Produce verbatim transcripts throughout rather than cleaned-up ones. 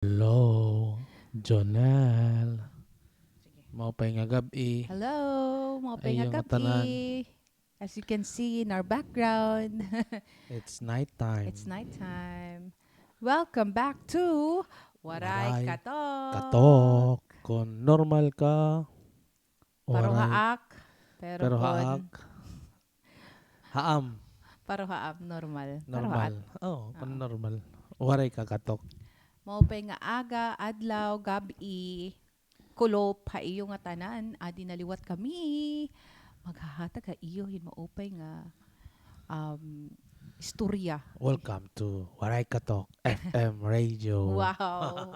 Hello, Jonel. Sige. Maupay nga gab-i. Hello, maupay nga gab-i. As you can see in our background, it's nighttime. It's nighttime. Welcome back to Waray Katok. Katok. Kon normal ka, pero haak. Pero haak. Haam. Pero haam, normal. Normal. Oo, kon normal. Waray ka katok. Maupay nga aga, adlaw, gab-i, kulop ha iyo ngatanan. Adi na liwat kami maghahatag ha iyo hin maupay nga, um, istorya. Welcome to Waray Katok F M Radio. Wow.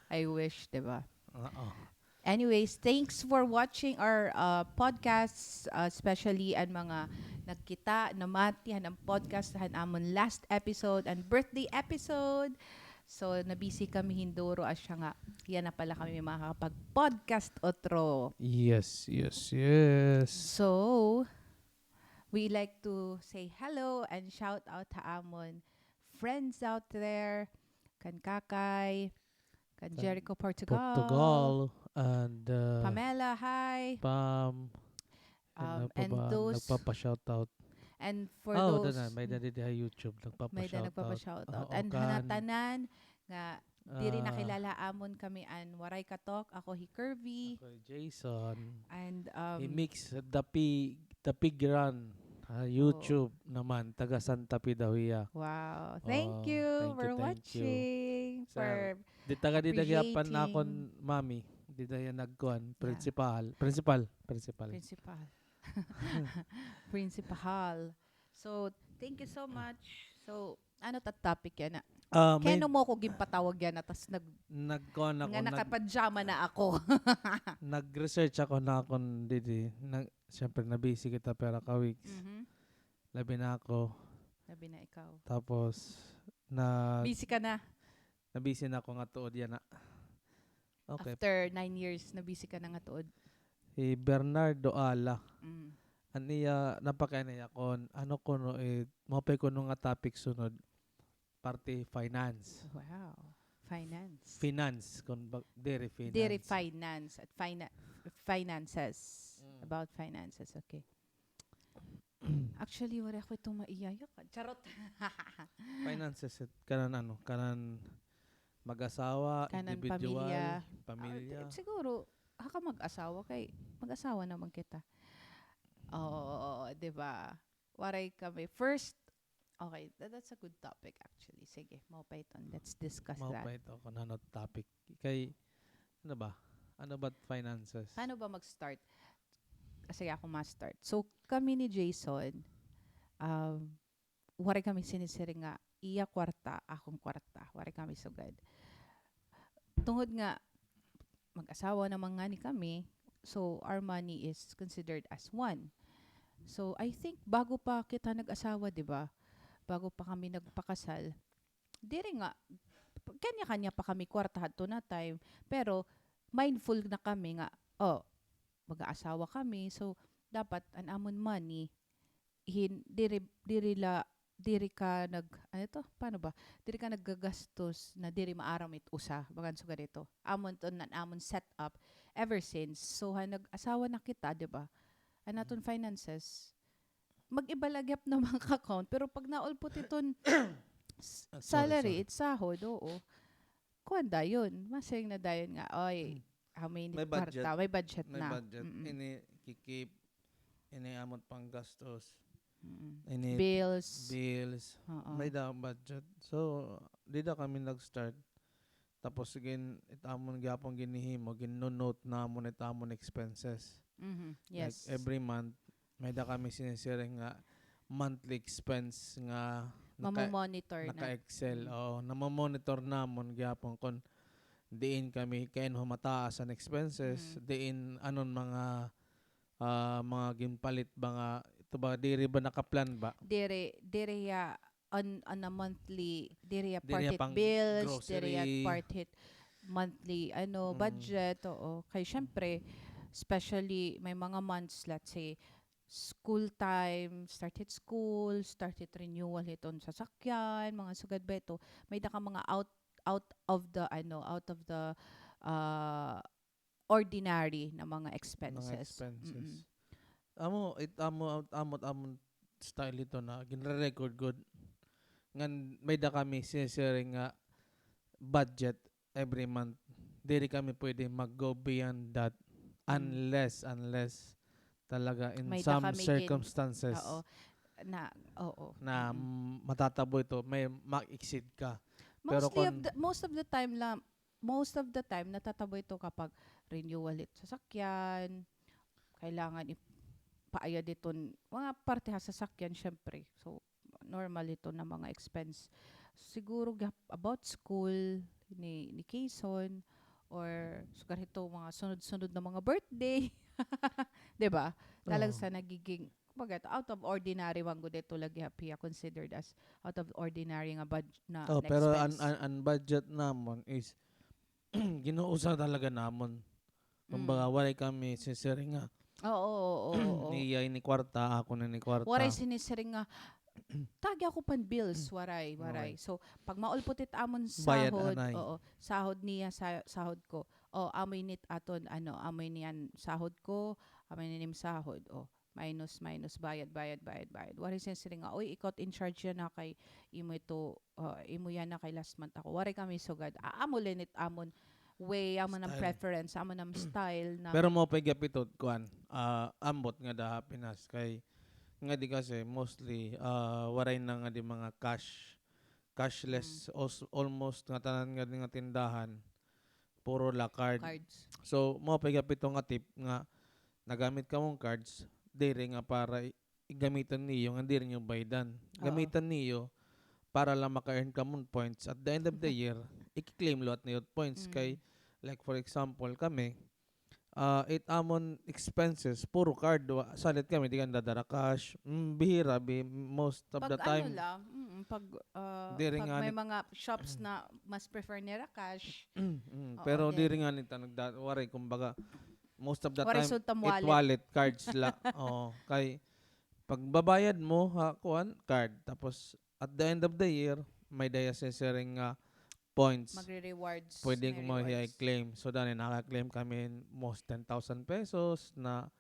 I wish, di ba? Oo. Anyways, thanks for watching our, uh, podcasts, uh, especially an mga nagkita, namati han am podcast, han amon last episode, an birthday episode. So, nabisi kami hin duro, asya nga yana pa la kami makakapag-podcast utro. Yes, yes, yes. So, we like to say hello and shout out ha amon friends out there, kan Kakay, kan Jericho Portugal, Portugal, and, uh, Pamela, hi. Pam. Um, and those nagpapa-shoutout. And for those, may-ada didi ha YouTube, may-ada nagpapa-shoutout. And han ngatanan nga diri nakilala ha amon, kami an Waray Katok, ako hi Curvy. Ako hi Jason. And, um, hi Mix the Pi-, the Pig Run, ha YouTube naman, taga Santa Fe daw hiya. Wow. Thank you for watching, for appreciating. Di taga dida gihapon akon mami. Dida hiya nagkuan, principal. Principal. Principal. Principal. So, thank you so much. So, ano ta topic yana? Ah, kay ano mo ako ginpatawag yana, tas nag-, nagkuan ako, nga nag-, nakapajama na ako. Nag-research ako na akon didi. Nag-, siyempre, nabisi kita pira ka weeks. Mhm. Labi na ako. Labi na ikaw. Tapos, na- Busy ka na. Nabisi na ako nga tuod yana. Okay. After nine years, nabisi ka na nga tuod. Hi Bernardo Ala. Mm. An iya, napakainay akon, ano kuno, eh, maupay kuno nga topic sunod, parte finance. Wow. Finance. Finance, kun ba, diri finance. Diri finance, at fina-, finances. Mm. About finances, okay. Actually, waray ako ito maiyayak. Charot. Finances, it, kanan ano, kanan mag-asawa, kanan individual, pamilya. Pamilya. Ah, siguro, ha ka mag-asawa kay, mag-asawa naman kita. Oo, di ba? Waray kami. First, okay, tha-, that's a good topic actually. Sige, maupay iton. Let's discuss that. Maupay ito kun ano topic. Kay, ano ba? Ano ba finances? Paano ba mag-start? Sige, ako ma-start. So, kami ni Jason, um, waray kami sinisiring nga iya kwarta, akon kwarta. Waray kami sugad. Tungod nga mag-asawa naman ngani kami, so our money is considered as one. So, I think bago pa kita nag-asawa, di ba? Bago pa kami nagpakasal, diri nga, kanya-kanya pa kami kwarta hadto na time, pero mindful na kami nga, oh, mag-aasawa kami, so dapat an amon money, hin-, diri, diri la, diri ka nag-, ano to? Paano ba? Diri ka naggagastos na diri maaram it usa, bagan sugad ito. Amon to, an amon setup ever since. So, ha nag-asawa na kita, di ba? An aton finances, mag-iba la gihap na mga account, pero pag naulpot iton s-, salary, it sahod, oo. Kuan dayon, masiring na dayon nga, oy, how many kwarta, may budget na. May budget. Ini kikip, ini amot panggastos, ini bills. Bills. Oo. May da budget. So, dida kami nag-start. Tapos, gin-, it amon gihapon ginhihimo, gin-note namon it amon expenses. Mhm, yes. Like, every month, may da kami sinisiring nga monthly expense nga naka-, naka-Excel. Oo, namomonitor namon gihapon kon diin kami, kain ho mataas an expenses, diin anon mga, ah, mga ginpalit ba nga, ito ba, diri ba naka-plan ba? Diri, diri hiya on, on a monthly, diri hiya part hit bills, diri hiya part hit monthly, ano, budget, oo. Kay syempre, especially may mga months, let's say, school time, start hit school, start hit renewal hiton sasakyan, mga sugad ba ito, may da ka mga out-, out of the, ano, out of the, ah, ordinary na mga expenses. Mga expenses. Mm-mm. Amo, it, amo, amo, amo style ito na ginre-record gud. Ngan may-ada kami sinisiring nga budget every month. Diri kami pwede mag-go beyond that unless, unless talaga in some circumstances na, oo, na matatabo ito, may ma-exceed ka. Pero mostly of the, most of the time la, most of the time natatabo ito kapag renewal it sasakyan, kailangan ipaayad iton mga parte ha sasakyan, syempre. So, normal ito na mga expense. Siguro gihap-, about school ni, ni Kayson, or sugar hito mga sunod-sunod na mga birthday. 'Di ba? Talaga sa nagiging, kumbaga, out of ordinary man gud ito lagi ha piya considered as out of ordinary nga budg-, na, na expense. Oh, pero an, an, an budget namon is ginuusa talaga namon. Kumbaga, waray kami sinisiring nga. Oo, oo, oo, oo. Niya ini kwarta, ako na ini kwarta. Waray sinisiring nga, "Tagi ako pan bills," waray, waray. So, pag maulpot it amon sahod, oo, sahod niya, sa-, sahod ko. O, amo ini it aton, ano, amo ini an sahod ko, amo ini an im sahod. O, minus, minus, bayad, bayad, bayad, bayad. Waray sinisiring nga, "Uy, ikaw it in charge yana kay imo ito, ah, imo yana kay last month ako." Waray kami sugad. A-, amo la ini it amon way, amo nam preference, amo nam style na. Pero mao pa gihap ito, kuan, ah, ambot ngada ha Pinas kay ngadi kasi mostly, ah, waray na ngadi mga cash, cashless, os-, almost ngatanan ngadi nga tindahan, puro la card. Cards. So, mao pa gihap ito nga tip nga nagamit kamo hin cards, diri nga para i-, gamiton niyo nga diri niyo baydan. Oo. Gamiton niyo para la maka-earn kamo hin points. At the end of the year, iki-claim liwat niyo points. Mm. Kay, like, for example, kami, ah, it amon expenses, puro card, wa-, salit kami, di kami nagdadara cash. Mm, bihira, bi-, most of the time. Pag ano la, mm, pag, ah, diri pag ngani may mga shops na mas prefer nira cash. Mm, oo, pero diri ngani ta nagda-, waray, kumbaga, most of the time, it wallet, cards la. Oo, kay pagbabayad mo ha kuan, card. Tapos, at the end of the year, may-ada hiya sinisiring nga points. Magre-rewards. Pwede mo hiya i-claim. So, dani, naka-claim kami most ten thousand pesos na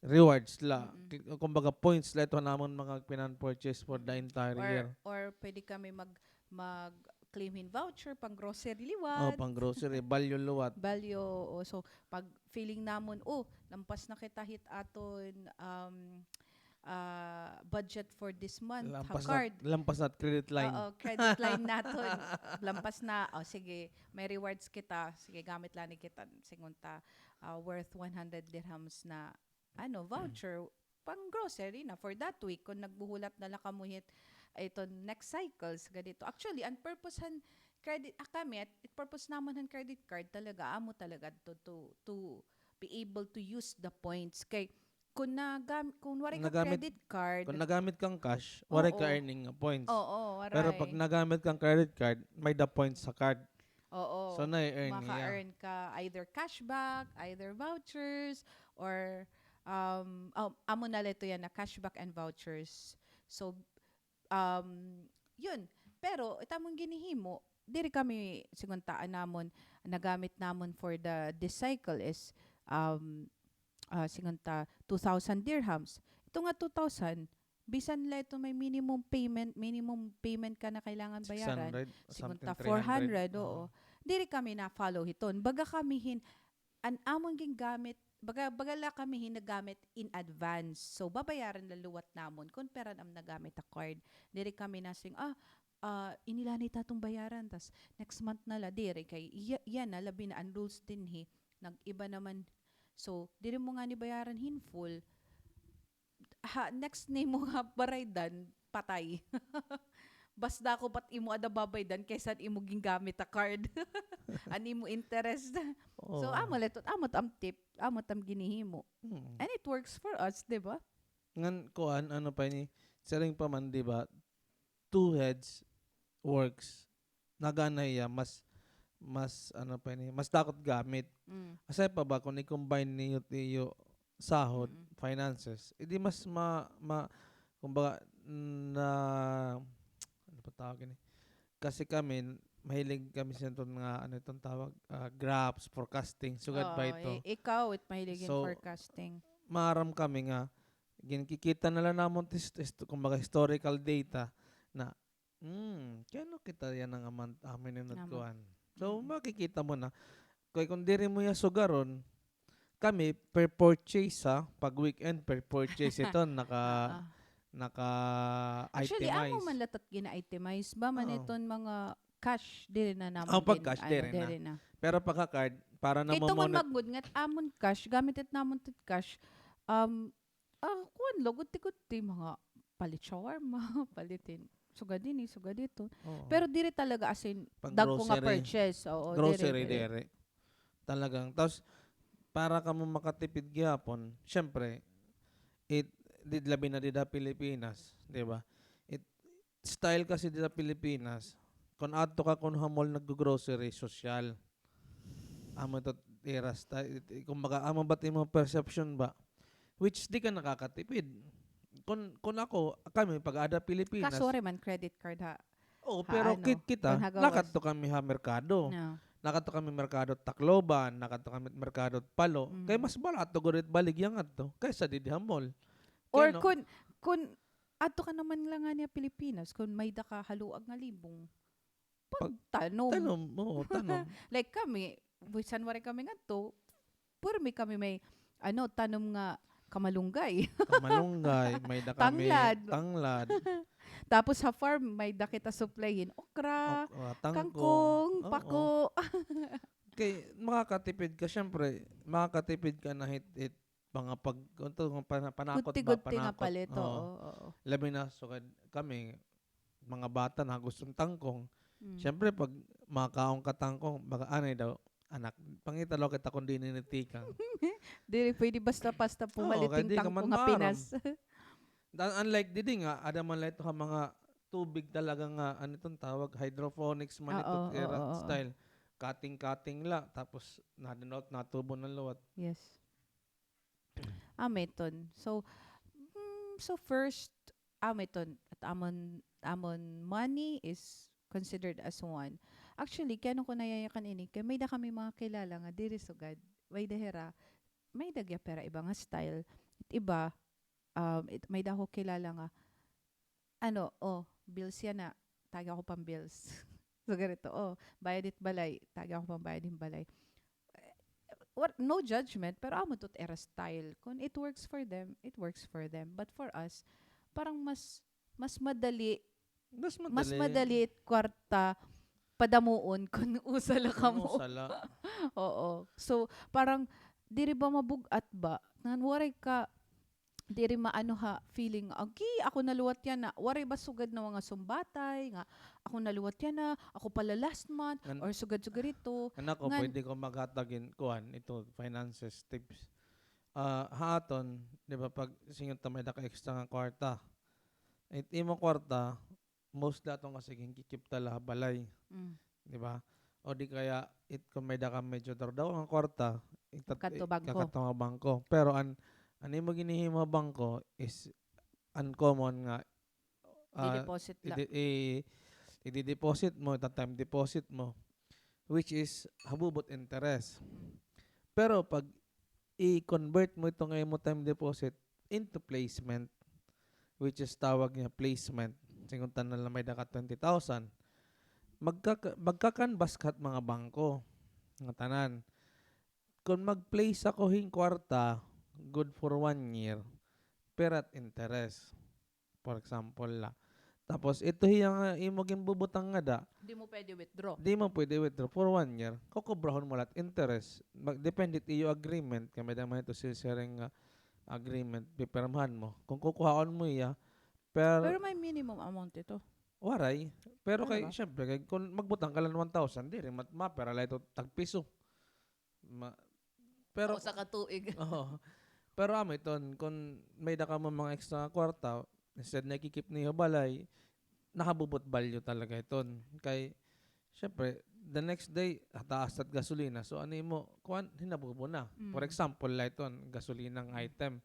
rewards la. Mm-mm. Kumbaga, points la ito namon mga pinan-purchase for the entire year. Or, or pwede kami mag-, mag-claim hin voucher, pang-grocery liwat. Oh, pang-grocery, balyo liwat. Balyo, o, so, pag feeling namon, o, lampas na kita hit aton, um, ah, budget for this month, ha card. Lampas na, lampas na credit line. Oo, credit line naton. Lampas na, o, sige, may rewards kita. Sige, gamit la ini kita. Singon ta, ah, worth one hundred dirhams na ano, voucher, pang-grocery na for that week, kon nagbuhulat na la kamo hit, iton next cycle, sugad hito. Actually, an purpose han credit, ah, kami, it purpose namon han credit card talaga, amo talaga to, to, to be able to use the points. Kay, kon nagam-, kon waray ka credit card, kon nagamit ka hin cash, waray ka earning nga points. Oo, waray. Pero pag nagamit ka hin credit card, may-ada points ha card. Oo. So, na-earn niya. Maka-earn ka either cashback, either vouchers, or, um, oh, amo na la ito yana, cashback and vouchers. So, um, yun. Pero, it amon ginhihimo, diri kami, singon ta, an amon, nagamit namon for the, this cycle is, um, ah, singon ta, two thousand dirhams. Ito nga two thousand, bisan la ito may minimum payment, minimum payment ka na kailangan bayaran. Six hundred, something three hundred. Singon ta four hundred, oo. Diri kami na-follow hiton. Baga kami hin-, an amon gingamit, baga, baga la kami hin nagamit in advance. So, babayaran la liwat namon kon pira an amon nagamit ha card. Diri kami nasiring, ah, ah, ini la ini it aton bayaran, tas next month na la, diri kay, iya-, yana, labi na an rules dinhi, nag-iba naman. So, diri mo ngani bayaran hin full, ha, next nimo nga baraydan, patay. Mas dako pa it imo ada babaydan kaysa an imo gingamit ha card. An imo interest. So, amo la ito, amo it am tip, amo it am ginhihimo. And it works for us, di ba? Ngan, kuan, ano pa ini, siring pa man, di ba, two heads works, nagana hiya, mas, mas, ano pa ini, mas dako it gamit. Mm. Aside pa ba kon i-combine niyo it iyo sahod, finances, edi mas ma-, ma-, kumbaga, na, ano pa tawag ini? Kasi kami, mahilig kami sa iton nga, ano iton tawag, ah, graphs, forecasting, sugad ba ito? Oo, i-, ikaw, it mahilig in forecasting. So, maaram kami nga, ginkikita na la namon tis-, tis-, kumbaga, historical data na, hmm, kay ano kita yana nga month, amin nga nagkuan. So, makikita mo na. Kay kon diri mo iya sugaron, kami, per purchase, ha, pag weekend, per purchase iton, naka-, naka-itemize. Actually, amo man la it gina-itemize ba man iton mga cash, diri na namon. Oh, pag cash, diri na. Pero pagka card, para na mo-monitor. Kay tungod magud nga it amon cash, gamit it namon it cash, um, ah, kuan la, gudti-gudti, mga palit shawarma, palit hin, sugad ini, sugad ito. Oo. Pero diri talaga as in, dagko nga purchase. Oo, grocery, diri, diri. Talagang, tas, para kamo makatipid gihapon, syempre, it, di, labi na dida Pilipinas, di ba? It, style kasi dida Pilipinas, kon adto ka kon ha mall naggo-grocery, sosyal. Amo ito, ira style, it, kumbaga, amo ba it imo perception ba? Which di ka nakakatipid. Kon, kon ako, kami, pag ada Pilipinas. Kaso waray man credit card ha. Oo, pero ano, kit-, kita, nakadto kami ha merkado. Nakadto kami merkado Tacloban, nakadto kami merkado Palo. Kay mas barato gud it baligya ngadto kaysa didi ha mall. Or kon, kon adto ka naman la ngani ha Pilipinas, kon may-ada ka haluag nga libong, pagtanom. Tanom, oo, tanom. Like kami, bisan waray kami ngadto, pirmi kami may, ano, tanom nga kamalunggay. Kamalunggay, may-ada kami tanglad. Tapos ha farm, may-ada kita supply hin okra, kangkong, pako. Kay makakatipid ka, syempre, makakatipid ka na hit, hit, mga pag-, ano to, mga pana-, panakot ba? Gudti-gudti nga palit, oo, oo. Labi na, sugad kami, mga bata na gusto hin tangkong. Syempre, pag makakaon ka tangkong, baka anay daw, "Anak, pangita daw kita kon diin ini tikang." Diri pwede basta-basta pumalit hin tangkong ha Pinas. Oo, kay di ka man maaram. Unlike didi nga, ada man la ito ha mga tubig talaga nga, ano iton tawag, hydroponics man ito, ira style. Cutting-cutting la, tapos nadunot, natubo na liwat. Yes. Amo iton. So, mm, so first, amo iton, it amon, amon money is considered as one. Actually, kay ano ko nayayakan ini, kay may-ada kami mga kilala nga diri sugad. May-ada hira, may-ada gihap hira iba nga style. It iba, um, it, may-ada ako kilala nga, ano, oh, bills yana, tagi ako pang bills. So, ganito, oh, bayad it balay, tagi ako pang bayad hin balay. Eh, what, no judgment, pero amo ito it ira style. Kon it works for them, it works for them. But for us, parang mas, mas madali, mas madali it kwarta padamuon kon usa la kamo. Kon usa la. Oo. So, parang, diri ba mabug-at ba? Ngan waray ka, diri maano ha feeling, "Agi, ako na liwat yana." Waray ba sugad na mga sumbatay nga, "Ako na liwat yana, ako pa la last month," or sugad-sugad ito. Ngan ako, pwede ko maghatag hin kuan, ito, finances tips. Ah, ha aton, di ba, pag singon ta may-ada ka extra nga kwarta, it imo kwarta, mostly aton kasi ginkikip ta la ha balay. Mm. Di ba? O di kaya, it, kon may-ada ka medyo daw-daw nga kwarta, itat-, ikakadto ha bangko. Pero an, an imo ginhihimo ha bangko is uncommon nga, ah, i-deposit la. Idi-, i-, idi-deposit mo, ita-time deposit mo, which is habubot interest. Mm. Pero pag i-convert mo ito nga imo time deposit into placement, which is tawag niya placement. Singon ta na la may-ada ka twenty thousand. Magkaka-, magka-canvas ka hit mga bangko. Ngatanan. Kon mag-place ako hin kwarta, good for one year, pira it interest. For example la. Tapos, ito hiya nga imo ginbubutang ngada. Di mo pwede withdraw. Di mo pwede withdraw for one year. Kukubrahon mo la it interest. Mag-, depende it iyo agreement. Kay may-ada man ito sisiring nga agreement, pipirmahan mo. Kon kukuhaon mo hiya, per- Pero may minimum amount ito. Waray. Pero kay, syempre, kay kon magbutang ka la hin one thousand, diri, ma-, mapera la ito tagpiso. Ma-, pero, usa ka tuig. Oo. Pero amo iton, kon may-ada kamo mga extra nga kwarta, instead na ikikip niyo ha balay, nahabubot value talaga iton. Kay, syempre, the next day, hataas it gasolina. So, an imo, kuan, hinabubo na. Mm. For example, la iton, gasolina nga item.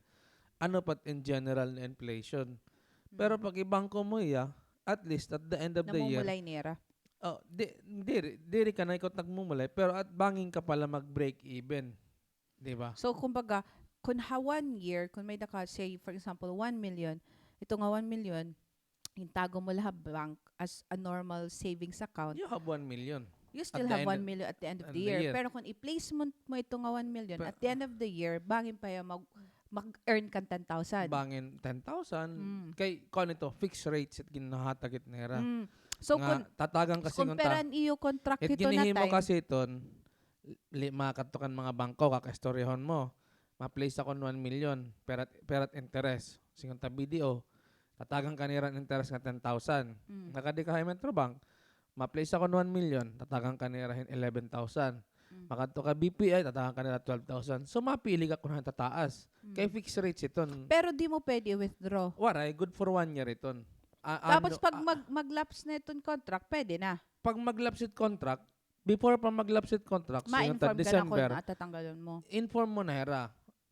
Ano pa it in general na inflation. Pero pag ibangko mo hiya, at least, at the end of the year, namumulay nira. Oh, di, diri, diri ka na ikot nagmumulay, pero at bangin ka pala mag-break even. Di ba? So, kumbaga, kun ha one year, kun may da ka, say, for example, one million, ito nga one million, intago mo la ha bank as a normal savings account. You have one million. You still have one million at the end of the year. Pero kun i-place mo, mo ito nga one million, at the end of the year, bangin pa hiya mag-, mag-earn kan ten thousand. Bangin ten thousand. Mm. Kay, kuan ito, fixed rates it ginhahatag it nira. Mm. So, nga, kun, tatagan kasi kun pera an iyo contract hito na time. It ginhihimo kasi iton, li-, makadto kan mga bangko, kakaistoryahan mo. Ma-place ako hin one million, pera, pera it interest. Singon ta B D O, tatagan ka nira hin interest nga ten thousand. Mm. Nakadi ka ha Metrobank, ma-place ako hin one million, tatagan ka nira hin eleven thousand. Mm. Makadto ka B P I, tatagan ka nira twelve thousand. So, mapili ka kun hain tataas. Mm. Kay fixed rates iton. Pero di mo pwede i-withdraw. Waray, good for one year iton. A-, tapos ano, pag a- mag-, mag-lapse na iton contract, pwede na. Pag mag-lapse it contract, before pa mag-lapse it contract, singon ta December, ma-inform ka na kun, ah, tatanggalon mo. Inform mo na hira.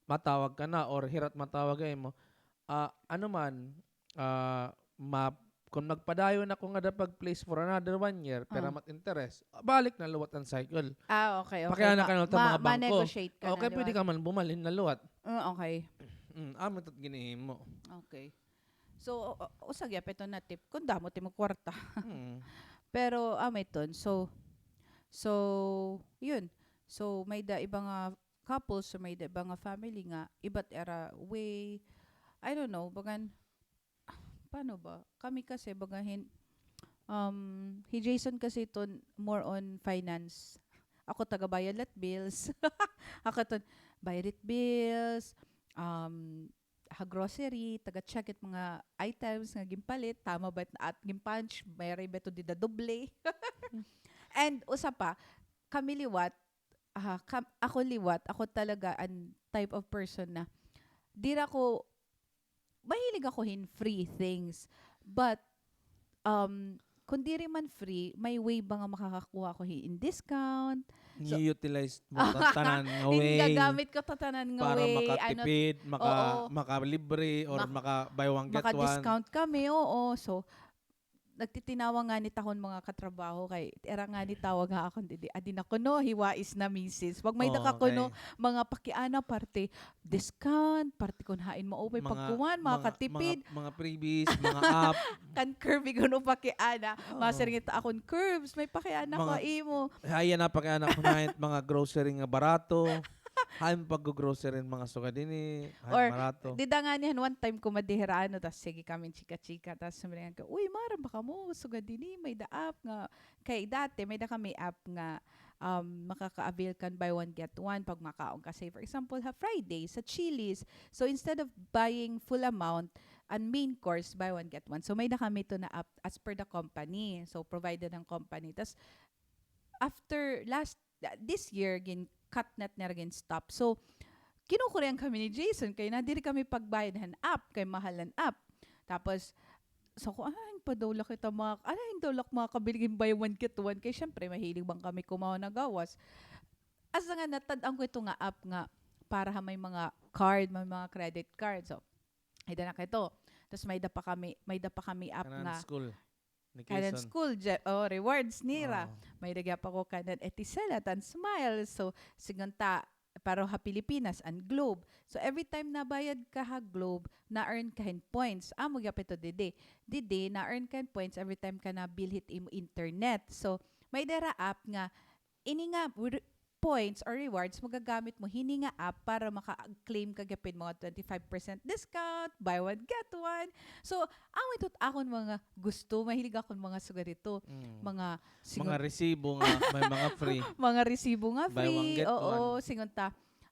Matawag ka na or hira it matawag ha imo. Ah, ano man, ah, ma-, kun magpadayon ako ngada pag-place for another one year, pera man it interest, balik na liwat an cycle. Ah, okay, okay. Pakiana ka na liwat ha mga bangko. Ma-negotiate ka na liwat. Okay, pwede ka man bumalhin na liwat. Mm, okay. Mm, amo ito it ginhihimo. Okay. So, u-, u-, usa gihap ito na tip. Kun damo it imo kwarta. Mm. Pero, amo iton. So, so, yun. So, may-ada iba nga couples, so may-ada iba nga family nga, iba it ira way, I don't know, bagan, paano ba? Kami kasi, baga hin-, um, hi Jason kasi iton more on finance. Ako taga-bayad la it bills. Ako iton bayad it bills, um, ha grocery, taga-check it mga items nga ginpalit, tama ba it at ginpunch, may-ada ba ito dida doble. And usa pa, kami liwat, ah, kam-, ako liwat, ako talaga an type of person na diri ako, mahilig ako hin free things. But, um, kun diri man free, may way ba nga makakakuha ako hin discount? So, i-utilize mo ta-, tanan nga way. Gagamit ko ta-, tanan nga way. Para makatipid, maka-, oo, makalibre, or maka-buy one, get one. Maka-discount kami, oo. So, nagtitinawa ngani it akon mga katrabaho kay ira ngani tawag ha akon didi. Adi na kuno, hi wais na misis. Pag may-ada ka kuno mga pakiana, parte discount, parte kun hain maupay pagkuan, makatipid. Mga, mga, mga freebies, mga app. Kan Kirby kuno pakiana. Oo. Masiring it akon, Kirbs, may pakiana ko ha imo. Hain na pakiana kun hain mga grocery nga barato. Hain pag-grocery hin mga sugad hini, hain barato. Or, dida ngani han one time ko madihiraan, no, tas sige kami chika-chika, tas sumiring ka, "Uy, maaram ba kamo, sugad hini, may-ada app nga," kay dati, may-ada kami app nga, um, makaka-avail kan buy one, get one, pag makaon ka, say, for example, ha Friday, sa Chili's. So, instead of buying full amount, an main course, buy one, get one. So, may-ada kami ito na app as per the company. So, provided ng company. Tas, after last, this year, gin-cut na it nira, gin-stop. So, kinukurian kami ni Jason kay nadiri kami pagbayad han app, kay mahal an app. Tapos, so ko, "Ay, pa daw la kita mga, ay, daw la makabili hin buy one, get one." Kay syempre, mahilig man kami kumaon ha gawas. Hasta nga natad-an ko ito nga app nga para ha may mga card, may mga credit card. So, ay, dana ka ito. Tas may-ada pa kami, may-ada pa kami app nga school. Kanan school, oh, rewards nira. May-ada gihap ako kanan Etisalat and Smiles. So, sigunta, pero ha Pilipinas, an Globe. So, every time nabayad ka ha Globe, na-earn ka hin points. Amo gihap ito didi. Didi, na-earn ka hin points every time ka nabilhit imo internet. So, may-ada hira app nga ini nga re-, points or rewards, magagamit mo hini nga app para maka-claim ka gihap hin mga twenty-five percent discount, buy one, get one. So, amo ito it akon mga gusto, mahilig ako hin mga sugad ito. Mm. Mga, mga resibo nga, may mga free. Mga resibo nga free, buy one, get one. Oo, sigunta,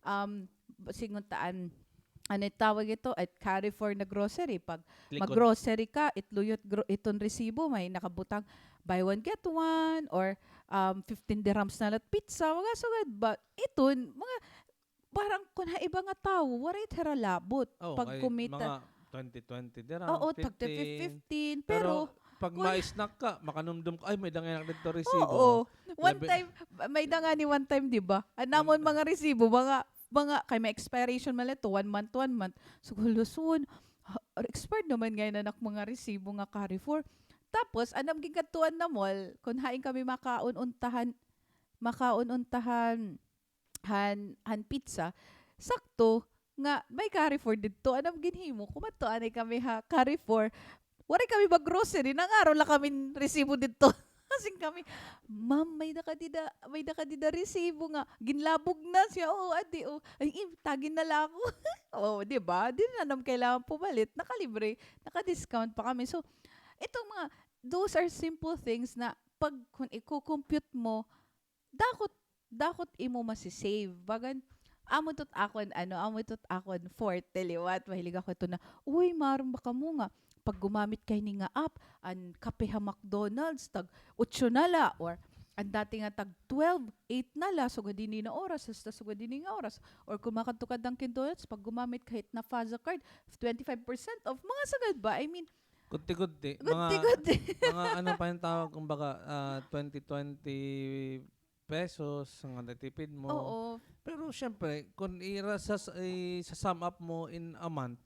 um, sigunta an ano it tawag ito? At Carrefour na grocery. Pag mag-grocery ka, itluyot gro-, iton resibo, may nakabutang buy one, get one, or, um, fifteen dirhams na la it pizza, mga sugad ba? Iton, mga, parang kun ha iba nga tawo, waray it hira labot. Oh, pag kumita. Mga twenty, twenty dirhams, oo, tagti fifteen. Pero pag ma-snack ka, makanumdom ka, "Ay, may-ada ngani didto resibo." Oo. One time, may-ada ngani one time, di ba? An amon mga resibo, mga mga, kay may expiration man la ito, one month, one month. So, huluson, ha, expired naman ngay-an an ak mga resibo nga Carrefour. Tapos, an am ginkadtuan na mall, kon hain kami makaon unta han, makaon unta han, han, han pizza, sakto nga may Carrefour didto. An am ginhimo, kumadto anay kami ha Carrefour. Waray kami mag-grocery, nangaro la kami hin resibo didto. Siring kami, "Ma'am, may-ada ka dida, may-ada ka dida resibo nga ginlabog na?" Siya, "Oo, adi, o." Ay, im, tagi na la ako. O, di ba? Di na nam kailangan pumalit. Nakalibre, naka-discount pa kami. So, itong mga, those are simple things na pag, kung iko-compute mo, dakot, dakot imo masi-save. Bagan, amo ito it akon, ano, amo ito it akon forte liwat. Mahilig ako ito na, "Uy, maaram ba kamo nga pag gumamit ka hini nga app, an kape ha McDonald's, tag otso na la, or an dati nga tag twelve, eight na la, sugad hini nga oras, hasta sugad hini nga oras, or kon makadto ka Dunkin' Donuts, pag gumamit ka hit Nafaza card, twenty-five percent off." Mga sugad ba? I mean, Gudti-gudti. Mga, gudti-gudti. Mga ano pa yung tawag, kumbaga, ah, twenty, twenty pesos ang natitipid mo. Oo. Pero syempre, kung ira sa, i-, sa-sum up mo in a month,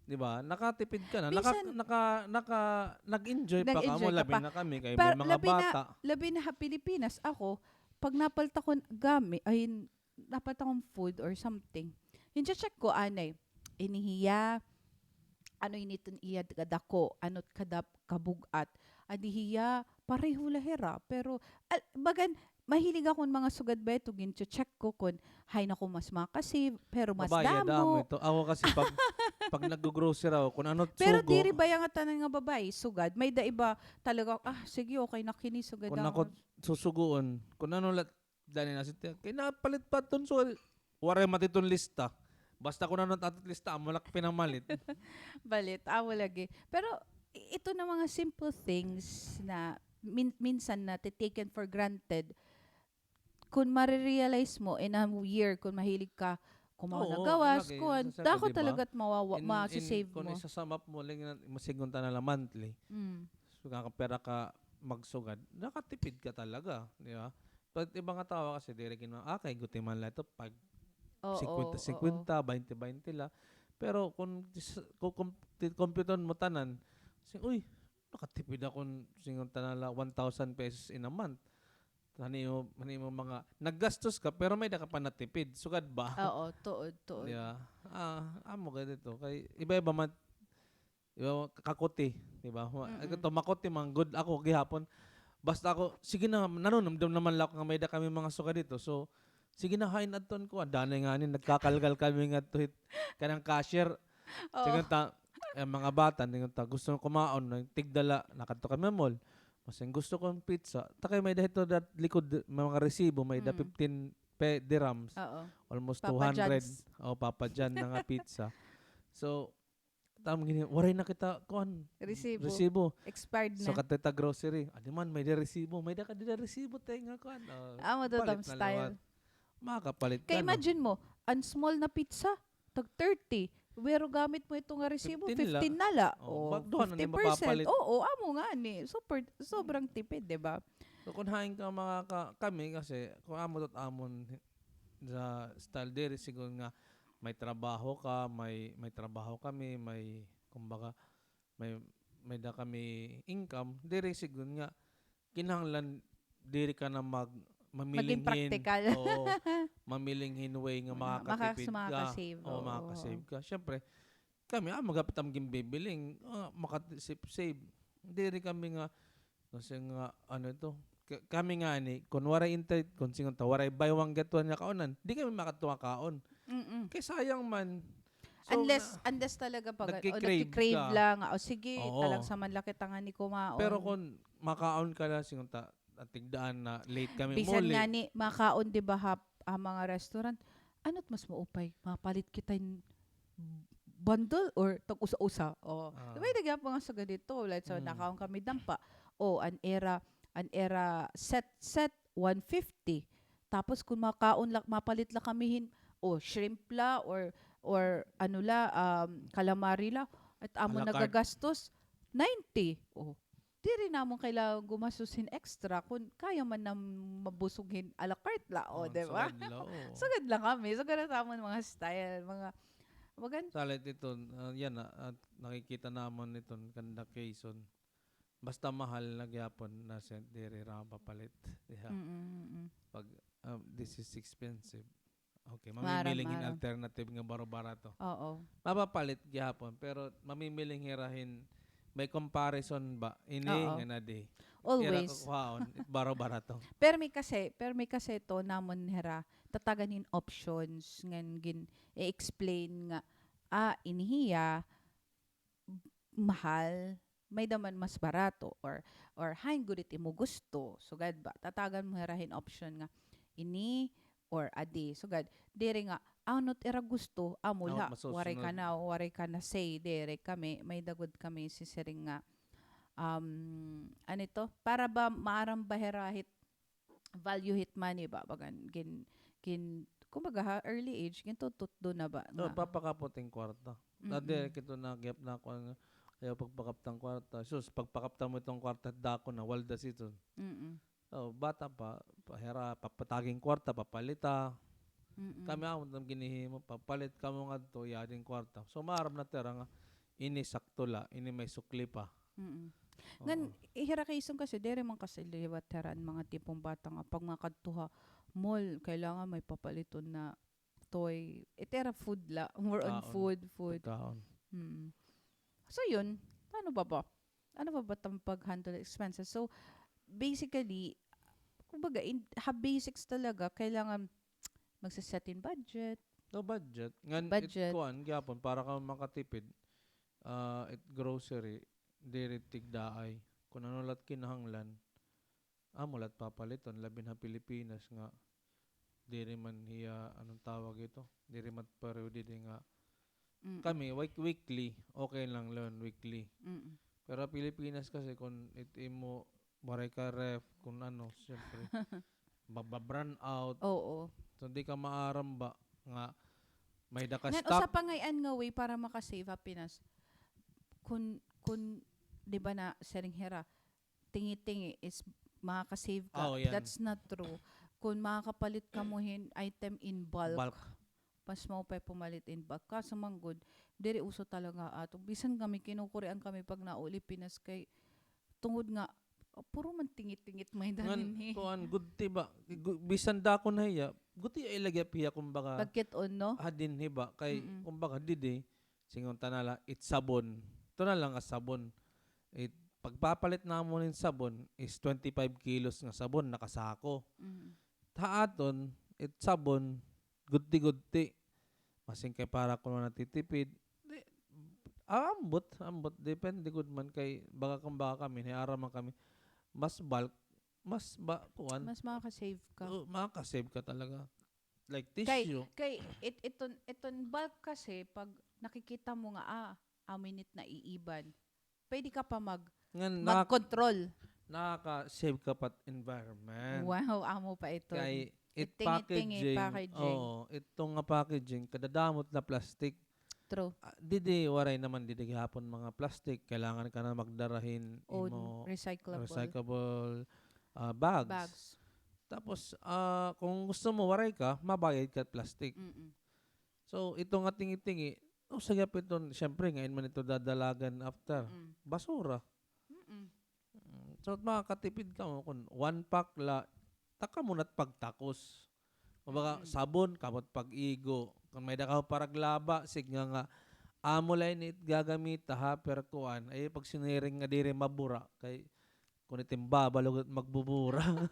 di ba? Nakatipid ka na. Naka-, Bisan naka-, naka-, nag-enjoy pa ka mo, nag-enjoy ka labi pa. Na kami, kay pero may mga labi na, bata. Labi na ha Pilipinas, ako, pag napalit ako gamit, ay, napalit akon food or something, ginche-check ko anay, ini hiya, ano ini iton iya kadako, ano kada kabug-at. Adi hiya, pareho la hira. Pero, al-, bagan, mahilig ako hin mga sugad ba ito, ginche-check ko kon hain ako mas maka-save, pero mas damo. Mabayad, amo ito. Ako kasi pag, pag nag-grocery ako, kon ano it sugo. Pero diri baya nga tanan nga babaye, sugad. May-ada iba talaga, "Ah, sige, okay na kini, sugad." Kon ako susugoon, kon ano la Dani na si Tia. Kay napalit pa ton, so, waray mati ton lista. Basta kon ano it aton lista, amo la pinamalit. Balit, amo lagi. Pero, i-, ito na mga simple things na min-, minsan na taken for granted. Kon marirealize mo in a year, kon mahilig ka kumaon na gawas, kuan, dako talaga it mawawa, ma-save mo. Kon isa-sum up mo, like, masigon ta na la monthly. Mm. So, kapira ka magsugad, nakatipid ka talaga, di ba? But iba nga tawo kasi, diri gin-, ah, kay guti man la ito, pag singkwenta, singkwenta, baynte, baynte la. Pero kung dis-, kung, kung ti-, computon mo tanan, si, "Uy, nakatipid ako, singon ta na la, one thousand pesos in a month." Hani mo, hani mo mga, naggastos ka, pero may-ada ka pa natipid. Sugad ba? Oo, tuod, tuod. Di ba? Ah, amo gad ito. Kay iba-iba man, di ba, kakuti, di ba? Ito, makuti man gud ako gihapon. Basta ako, sige na, nanunumdom naman la ako nga may-ada kami mga sugad dito. So, sige na, hain adton ko. Danay ngani, nagkakalkal kami ngadto hit kanang cashier. Oo. Sige ta, eh, mga bata, ningon ta, gusto kumaon, tigda la, nakadto kami mall. Masing gusto ko hin pizza. Ta kay may-ada hito dat likod, may mga resibo, may-ada fifteen pe-, dirhams. Oo. Almost two hundred. Papa John's. O, Papa John na nga pizza. So, Tama gini, waray na kita, kuan, resibo. Resibo. Expired na. So, kadto ta grocery. Adi man, may-ada resibo. May-ada ka dida resibo, te, nga kuan. O, amo to, tam style. Makapalit ka, no? Kay imagine mo, an small na pizza, tag thirty. Pero gamit mo ito nga resibo, fifteen na la. O, duha na ni mapapalit. Oo, amo ngani. Super, sobrang tipid, di ba? So, kon hain ka, mga ka-, kami kasi, kon amo to't amon, sa style diri, sigon nga may trabaho ka, may, may trabaho kami, may, kumbaga, may, may-ada kami income, diri sigon nga kinahanglan diri ka na mag-, mamili hin, maging praktikal. Oo, mamili hin way nga makakatipid ka. Maka-, makaka-save, oo, makaka-save ka. Siyempre, kami, ah, magapit am ginbibiling, ah, makasave-save. Diri kami nga, Kasi nga, ano ito, ka-, kami ngani, kon waray inter-, kon singon ta, waray buy one get one nga kaonan, di kami makadto nga kaon. Mm-mm. Kay sayang man. So, unless, na-, unless talaga pag, o, nagki-crave ka. Nagki-crave la nga, o, sige, oo, talagsa man la kita ngani kumaon. Pero kon makaon ka na, singon ta, tigdaan na, late kami muli. Bisan ngani, makaon, di ba, ha, ha mga restaurant, ano't mas maupay, mapalit kita hin bundle or tag-usa-usa. O. Ah. Di ba, nagyapon nga sugad dito, like, so, mm, nakaon kami dampa. O, an ira, an ira set, set, one fifty. Tapos, kon makaon la, mapalit la kami hin, o, shrimp la, or, or, ano la, um, calamari la, it amon nagagastos, ninety. O. Diri namon kailangan gumastos hin extra kon kaya man namon mabusog hin a la carte la, o, di ba? Sugad la, o. Sugad la kami. Sugad la it amon mga style, mga, mga gan- Salit iton, ah, yana, at nakikita namon iton kanda Quezon. basta mahal na gihapon na siya, diri ra mapapalit. Diha. Mm, mm, mm. Pag, um, this is expensive. Okay, maaram, mamimiling hin maaram. Alternative nga baro-barato. Oo. Mapapalit gihapon, pero mamimiling hira hin may comparison ba? Ini Oo. Nga na di. Always. Ira kukuhaon, baro-barato. Permi kasi, permi kasi to namon hira, tatagan hin options, ngan gin-i-explain nga, ah, ini hiya, mahal, may-da man mas barato, or, or hain gud it imo gusto, sugad ba? Tatagan mo hira hin option nga ini or adi, sugad. Diri nga, ano it ira gusto, amo la, waray ka na, waray ka na say, diri kami, may-da gud kami sisiring nga, um, ano ito? Para ba maaram ba hira hit value hit money ba, bagan gin-, gin-, kumbaga ha early age, gintututdo na ba nga papakapot hin kwarta. Mm-mm. Diri kito na gihap na ako nga ayaw pagpakaptan kwarta. Sus, pagpakaptan mo iton kwarta, dako na, waldas iton. Mm-mm. O, bata pa, pa hira, papatagi hin kwarta, papalita. Mm-mm. Kami amo it am ginhihimo, papalit kamo ngadto, iya adi hin kwarta. So, maaram na it ira nga, ini sakto la, ini may sukli pa. Mm-mm. Oo. Ngan, hira kay Isong kasi, diri man kasi liwat hira an mga tipong bata nga pag makadto ha mall, kailangan may papaliton na toy. It ira food la, more on food, food. Pagkaon. Mm. So, yun. Paano ba ba? Ano ba ba it am pag-handle expenses? So, basically, kumbaga, in, ha basics talaga, kailangan magse-set hin budget. No, budget. Ngan, it, budget. Kuan, gihapon, para ka makatipid, ah, it grocery, diri tigdaay. Kun ano la it kinahanglan, amo la it papaliton, labi na ha Pilipinas nga, diri man hiya, anong tawag ito? Diri man pareho didi nga, mm-mm, kami, week-, weekly, okay lang la yun, weekly. Mm-mm. Pero Pilipinas kasi, kun it imo, waray ka ref, kun ano, siyempre, mababrown out. Oo. So, di ka maaram ba nga may-da ka stock. Ngan, usa pa ngay-an nga way para makasave ha Pinas. Kun, kun, di ba na, siring hira, tingi-tingi is makaka-save ka. Oh, yan. That's not true. Kun makakapalit kamo hin item in bulk, bulk, mas maupay pumalit in bulk. Kaso man gud, diri uso talaga ato. Bisan kami, kinukurian kami pag nauli Pinas kay tungod nga, ah, puro man tingit-tingit may-da dinhi. Ngan, kuan, gudti ba? Gu-, bisan dako na hiya, gudti ay lagi hiya, kumbaga, pagkit-on, no? Ha dinhi ba? Kay, mm-mm, kumbaga, didi, singon ta na la, it sabon. Ito na lang nga sabon. It, pagpapalit namon hin sabon is twenty-five kilos nga sabon, nakasako. Mm. Ha aton, it sabon, gudti-gudti. Masin kay para kuno natitipid. Di, ah, ambot, ambot. Depende gud man kay baga, kumbaga, kami, niara man kami. Mas bulk, mas ba, kuan? Mas makaka-save ka. Oo, makaka-save ka talaga. Like tissue. Kay, kay it-, iton, iton bulk kasi, pag nakikita mo nga, ah, amo ini it naiiban, pwede ka pa mag-, ngan, mag-control. Nakaka-save ka pa it environment. Wow, amo pa iton. Kay it packaging, it tingi-tingi packaging. Oo, ito nga packaging, kadadamo it na plastic. True. Ah, didi, waray naman didi gihapon mga plastic. Kailangan ka na magdara hin imo recyclable, recyclable, ah, bags. Bags. Tapos, ah, kung gusto mo, waray ka, mabayad ka plastic. Mm-mm. So, ito nga tingi-tingi, usa gihap iton, siyempre, ngain man ito dadalagan after. Mm. Basura. Mm-mm. Mm, so, makakatipid kamo kun one pack la, taka mo na't pagtakos. Kumbaga, mm, sabon, kamo't pag-igo. Kun may-ada ka paraglaba, sige nga, amo la ini it gagamita, ha, pero kuan, ay pagsiniring nga diri mabura, kay kun it im baba lugod magbubura.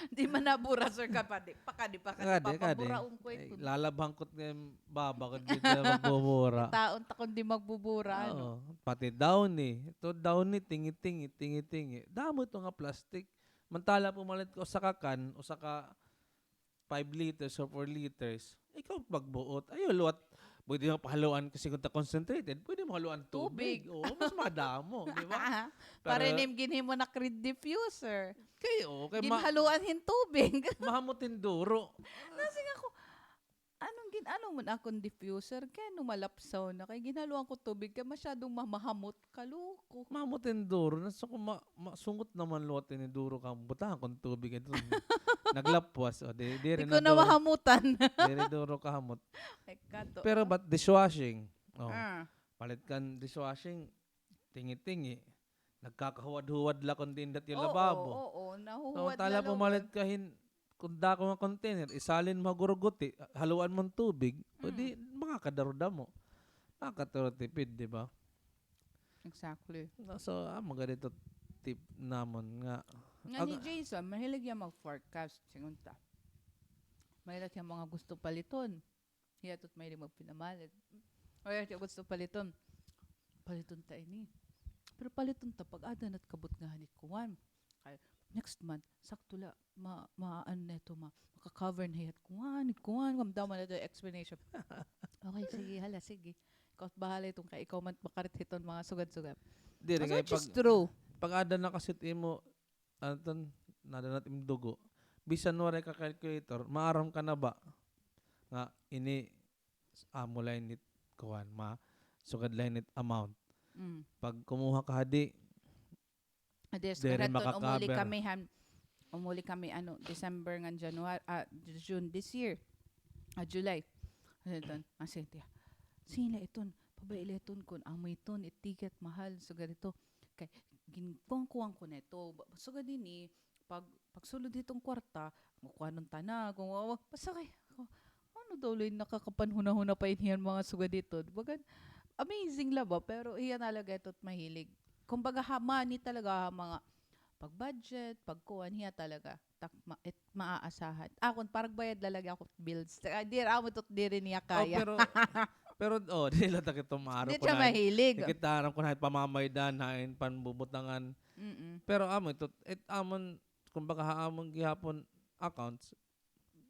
Di man nabura, sir, ka pa, di, pakadi, pakadi, pakadi, papaburaon ko ito. Ay, lalabhan ko it im baba, kun di na magbubura. Taon ta kun di magbubura, ano? Oo, pati Downy. Ito Downy, tingi-tingi, tingi-tingi. Damo ito nga plastic. Mantala pumalit ka usa ka can, usa ka five liters or four liters, ikaw magbuot. Ayaw liwat, pwede mo pahaluan kasi kun ta concentrated, pwede mo haluan tubig. Tubig. Oo, mas madamo, di ba? Para nim ginhimo na cream diffuser. Kay, oo, kay ma-, ginhaluan hin tubig. Mahamot hin duro. Nasing ako, anong gin-, ano man akon diffuser? Kay ano malapsaw na? Kay ginhaluan ko tubig, kay masyadong mamahamot. Kaluko. Mahamot hin duro. Nasa ko ma-, masungot naman liwat ini duro ka. Butangan ko hin tubig ito. Naglapwas. O, di, di rin ko na duro. Mahamutan. Diri duro kahamot. Ay, kato. Pero but dishwashing. O, ah, palit kan dishwashing, tingi-tingi. nagkakahuwad-huwad la kon diin dat iyo lababo. Oo, oo, nahuhuwad la. Samantala pumalit ka hin, kon dako nga container, isalin mo ha gurguti, haluan mo hin tubig, o di, makakadaro-damo. Nakakatipid, di ba? Exactly. So, amo gad ito tip namon nga. Nga ni Jason, mahilig hiya mag-forecast, siring unta. Mahilig hiya mga gusto paliton. Hiya ito it mahilig magpinamalit. Mahilig hiya gusto paliton. Paliton ta ini. Pero paliton ta pag-ada na it kabutngahan it kuan. Kay next month, sakto la, ma-, ma-, ano na ito, ma-, maka-cover na hiya it kuan, it kuan, kamdaman na ito explanation. Okay, sige, hala, sige. Ikaw it bahala hiton kay ikaw man makarit hiton mga sugad-sugad. Diri, which is true. Pag-ada na kasi it imo, ano ton, naada na it imo dugo. Bisan waray ka calculator, maaram ka na ba nga ini amo la ini it kuan, ma-, sugad la ini it amount. Mm. Pag kumuha ka hadi, Adi, diri makakaber. Umuli kami han, umuli kami, ano, December ngan January, ah, June this year. Ah, July. Ano ton? Ah, sige, tiya. Sige la iton, pabay-i la iton kon amo iton, it ticket, mahal, sugad ito. Kay, ginkuan-kuan ko na ito. Ba-, sugad ini, pag, pagsulod hiton kwarta, kukuanon ta na, kung wawa, basta kay, Ano daw la ini, nakakapanhunahuna pa ini han mga sugad ito. Bagan, amazing la ba? Pero hiya talaga ito it mahilig. Kumbaga, ha, money talaga, ha, mga pag-budget, pagkuan, hiya talaga. Tak-, ma-, it, maaasahan. Akon, parang bayad la lagi ako bills. Ah, diri, amo ito, diri niya kaya. Oh, pero, pero, oh, diri la ta kito maaro. Diri siya mahilig. Nakita ko na pamamaydan, hain panbubutangan. Mm-mm. Pero amo ito, it, amon, kumbaga, ha amon gihapon accounts,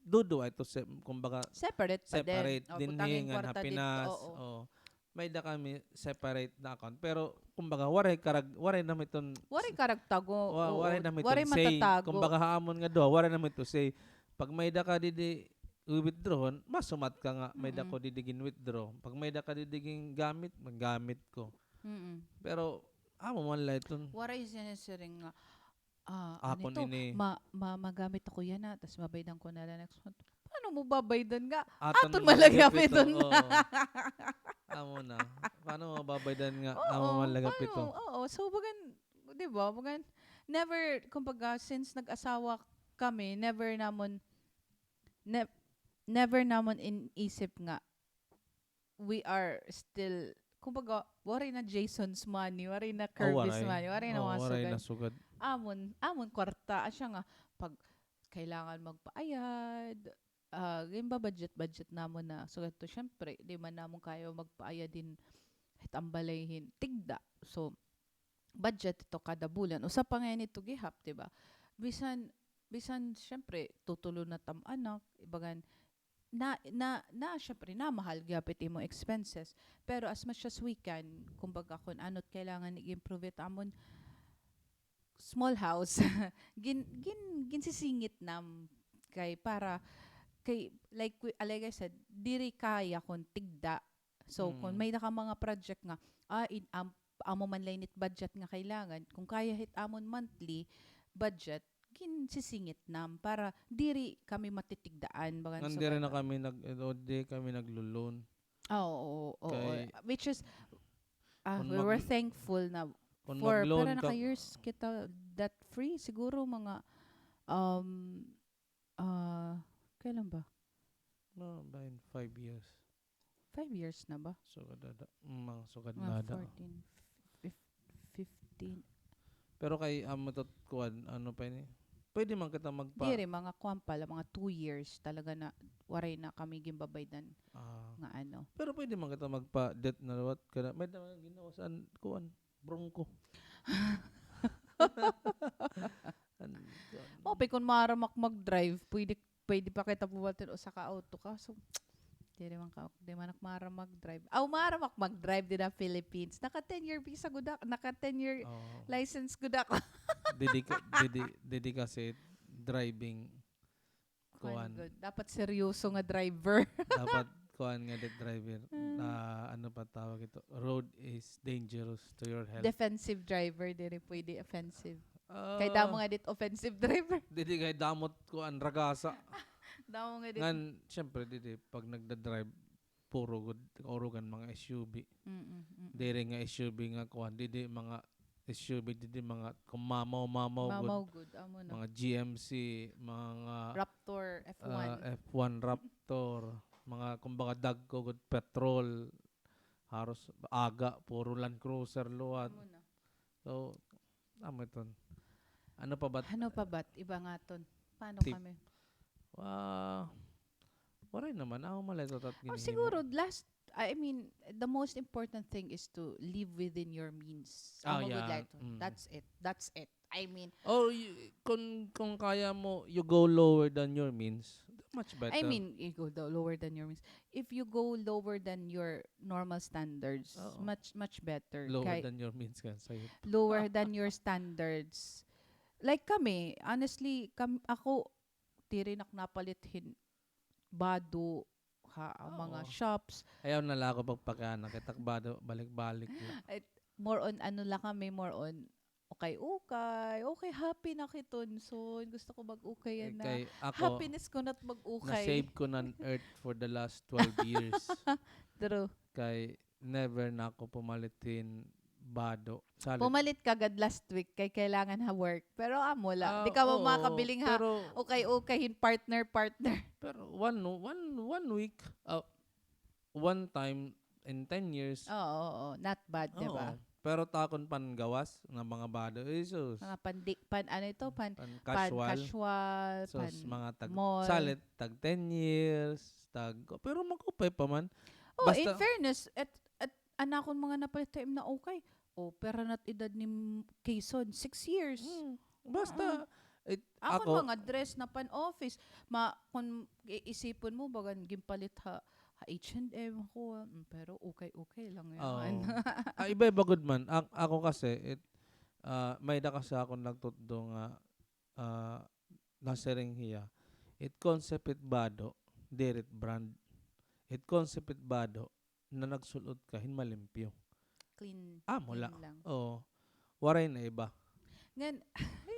duduha ito, se-, kumbaga, separate pa din. Separate dinhi ngan ha Pinas. Oo. May-ada kami separate na account. Pero, kumbaga, waray karag-, waray na mi iton, waray karagtago. Wa-, waray na mi iton say. Kumbaga, ha amon nga duha, waray na mi ito say. Pag may-ada ka didi withdrawon, masumat ka nga may-ada ko didi gin-withdraw. Pag may-ada ka didi gin-gamit, maggamit ko. Mm-mm. Pero, amo man la iton. Waray sinisiring nga, Ah, ano ito? Akon ini. Ma-, ma-, magamit ako yana, tas babaydan ko na la next month. Paano mo babaydan nga? Aton man la gihap iton. Oo. Amo na. Paano mo babaydan nga? Amo man la gihap ito. Oo, paano? Oo. So, bagan, di ba? Bagan, never, kumbaga, since nag-asawa kami, never namon, ne-, never namon inisip nga we are still, kumbaga, waray na Jason's money, waray na Kirby's money, waray na mga sugad. Amon, amon kwarta, asya nga, pag kailangan magpaayad, ah, ginba-budget-budget namon na. So, ito, syempre, di man namon kaya magpaayad hin, hit an balay hin tigda. So, budget ito kada bulan. Usa pa ngay-an ito gihap, di ba? Bisan, bisan, syempre, tutulo na it am anak, ibagan, na, na, na, syempre, namahal gihap it imo expenses. Pero as much as we can, kumbaga, kun ano it kailangan i-improve it amon small house, gin-, gin-, ginsisingit nam kay para, kay, like, we, like I said, diri kaya kun tigda. So, kun may-ada ka mga project nga, ah, in, am-, amo man la ini it budget nga kailangan, kun kaya hit amon monthly budget, ginsisingit nam para diri kami matitigdaan, bagan. Ngan diri na kami nag-, o, di kami naglo-loan. Ah, oo, oo. Which is, ah, we were thankful na for, para naka-years kita debt-free, siguro mga, um, ah, kailan ba? Mga bahin five years. Five years na ba? Sugad ada. Mm, mga sugad na ada. Mga fourteen, fif-, fifteen. Pero kay, amo ito, kuan, ano pa ini? Pwede man kita magpa- Diri, mga kuan pa la, mga two years talaga na waray na kami ginbabaydan nga ano. Pero pwede man kita magpa-debt na liwat kada. May-ada man gin-awas an kuan, Bronco. An-, Mao pa, kun maaram ak mag-drive, pwede, pwede pa kita buhaton usa ka auto, kaso diri man ka, di man ak maaram mag-drive. Aw, maaram ak mag-drive dida Philippines. Naka ten year visa gud ak, naka ten year license gud ak. Didi ka, didi, didi kasi driving kuan. Dapat seryoso nga driver. Dapat kuan nga di driver. Na, ano pa tawag ito? Road is dangerous to your health. Defensive driver, diri pwede offensive. Kay damo nga dit offensive driver. Didi kay damo it kuan, ragasa. Damo nga dit. Ngan, syempre, didi, pag nagda-drive, puro gud, kaurugan mga S U V. Mm, mm. Diri nga S U V nga kuan, didi mga S U V didi, mga kumamaw-mamaw gud. Mamaw gud, amo na. Mga G M C, mga Raptor, F one. Ah, F one Raptor, mga kumbaga dagko gud, patrol, haros aga, puro Land Cruiser liwat. Amo na. So, amo iton. Ano pa ba? Ano pa ba? Iba nga ton. Paano kami? Ah, waray naman. Ako malay to tat ginhimo. Siguro, last, I mean, the most important thing is to live within your means. Ah, yeah. That's it. That's it. I mean, oh, y-, kung, kung kaya mo, you go lower than your means, much better. I mean, you go the lower than your means. If you go lower than your normal standards, much, much better. Lower than your means ka, sa'yo. Lower than your standards. Like kami, honestly, kam-, ako, diri na ak napalit hin bado ha, ang mga shops. Ayaw na la ako pagpakana kay tak bado, balik-balik la. More on ano la kami, more on ukay-ukay. Okay, happy na ak hiton, son. Gusto ko mag-ukay yana. Happiness ko na it mag-ukay. Na-save ko na an earth for the last twelve years. True. Kay never na ako pumalit hin bado. Salit. Pumalit ka gad last week kay kailangan ha work. Pero amo la. Di ka makakabiling ha ukay-ukay hin partner, partner. Pero one, one, one week, ah, one time in ten years. Oo, oo. Not bad, di ba? Oo. Pero takon pangawas nga mga bado, Jesus. Mga pandi-, pan-, ano ito? Pan-, pan-casual. Pan-casual, sus, pan-, mga tag-, mall. Salit, tag ten years, tag, pero mag-upay pa man. Oh, in fairness, at, at an akon mga napalit ha im na ukay. Oh, pero na it edad ni Kayson, six years. Mm. Basta, it, akon mga dress na pan-office. Ma-, kon i-, isipon mo, bagan ginpalit ha, ha H and M ako, ah. Mm, pero ukay-ukay lang yana. Ah, iba-iba gud man. Ak-, ako kasi, it, ah, may-ada kasi akon nagtutdo nga, ah, nasiring hiya, it concept it bado, diri it brand. It concept it bado, na nagsul-ot ka hin malimpyo. Clean, amo la, clean lang. Oo. Waray na iba. Ngan,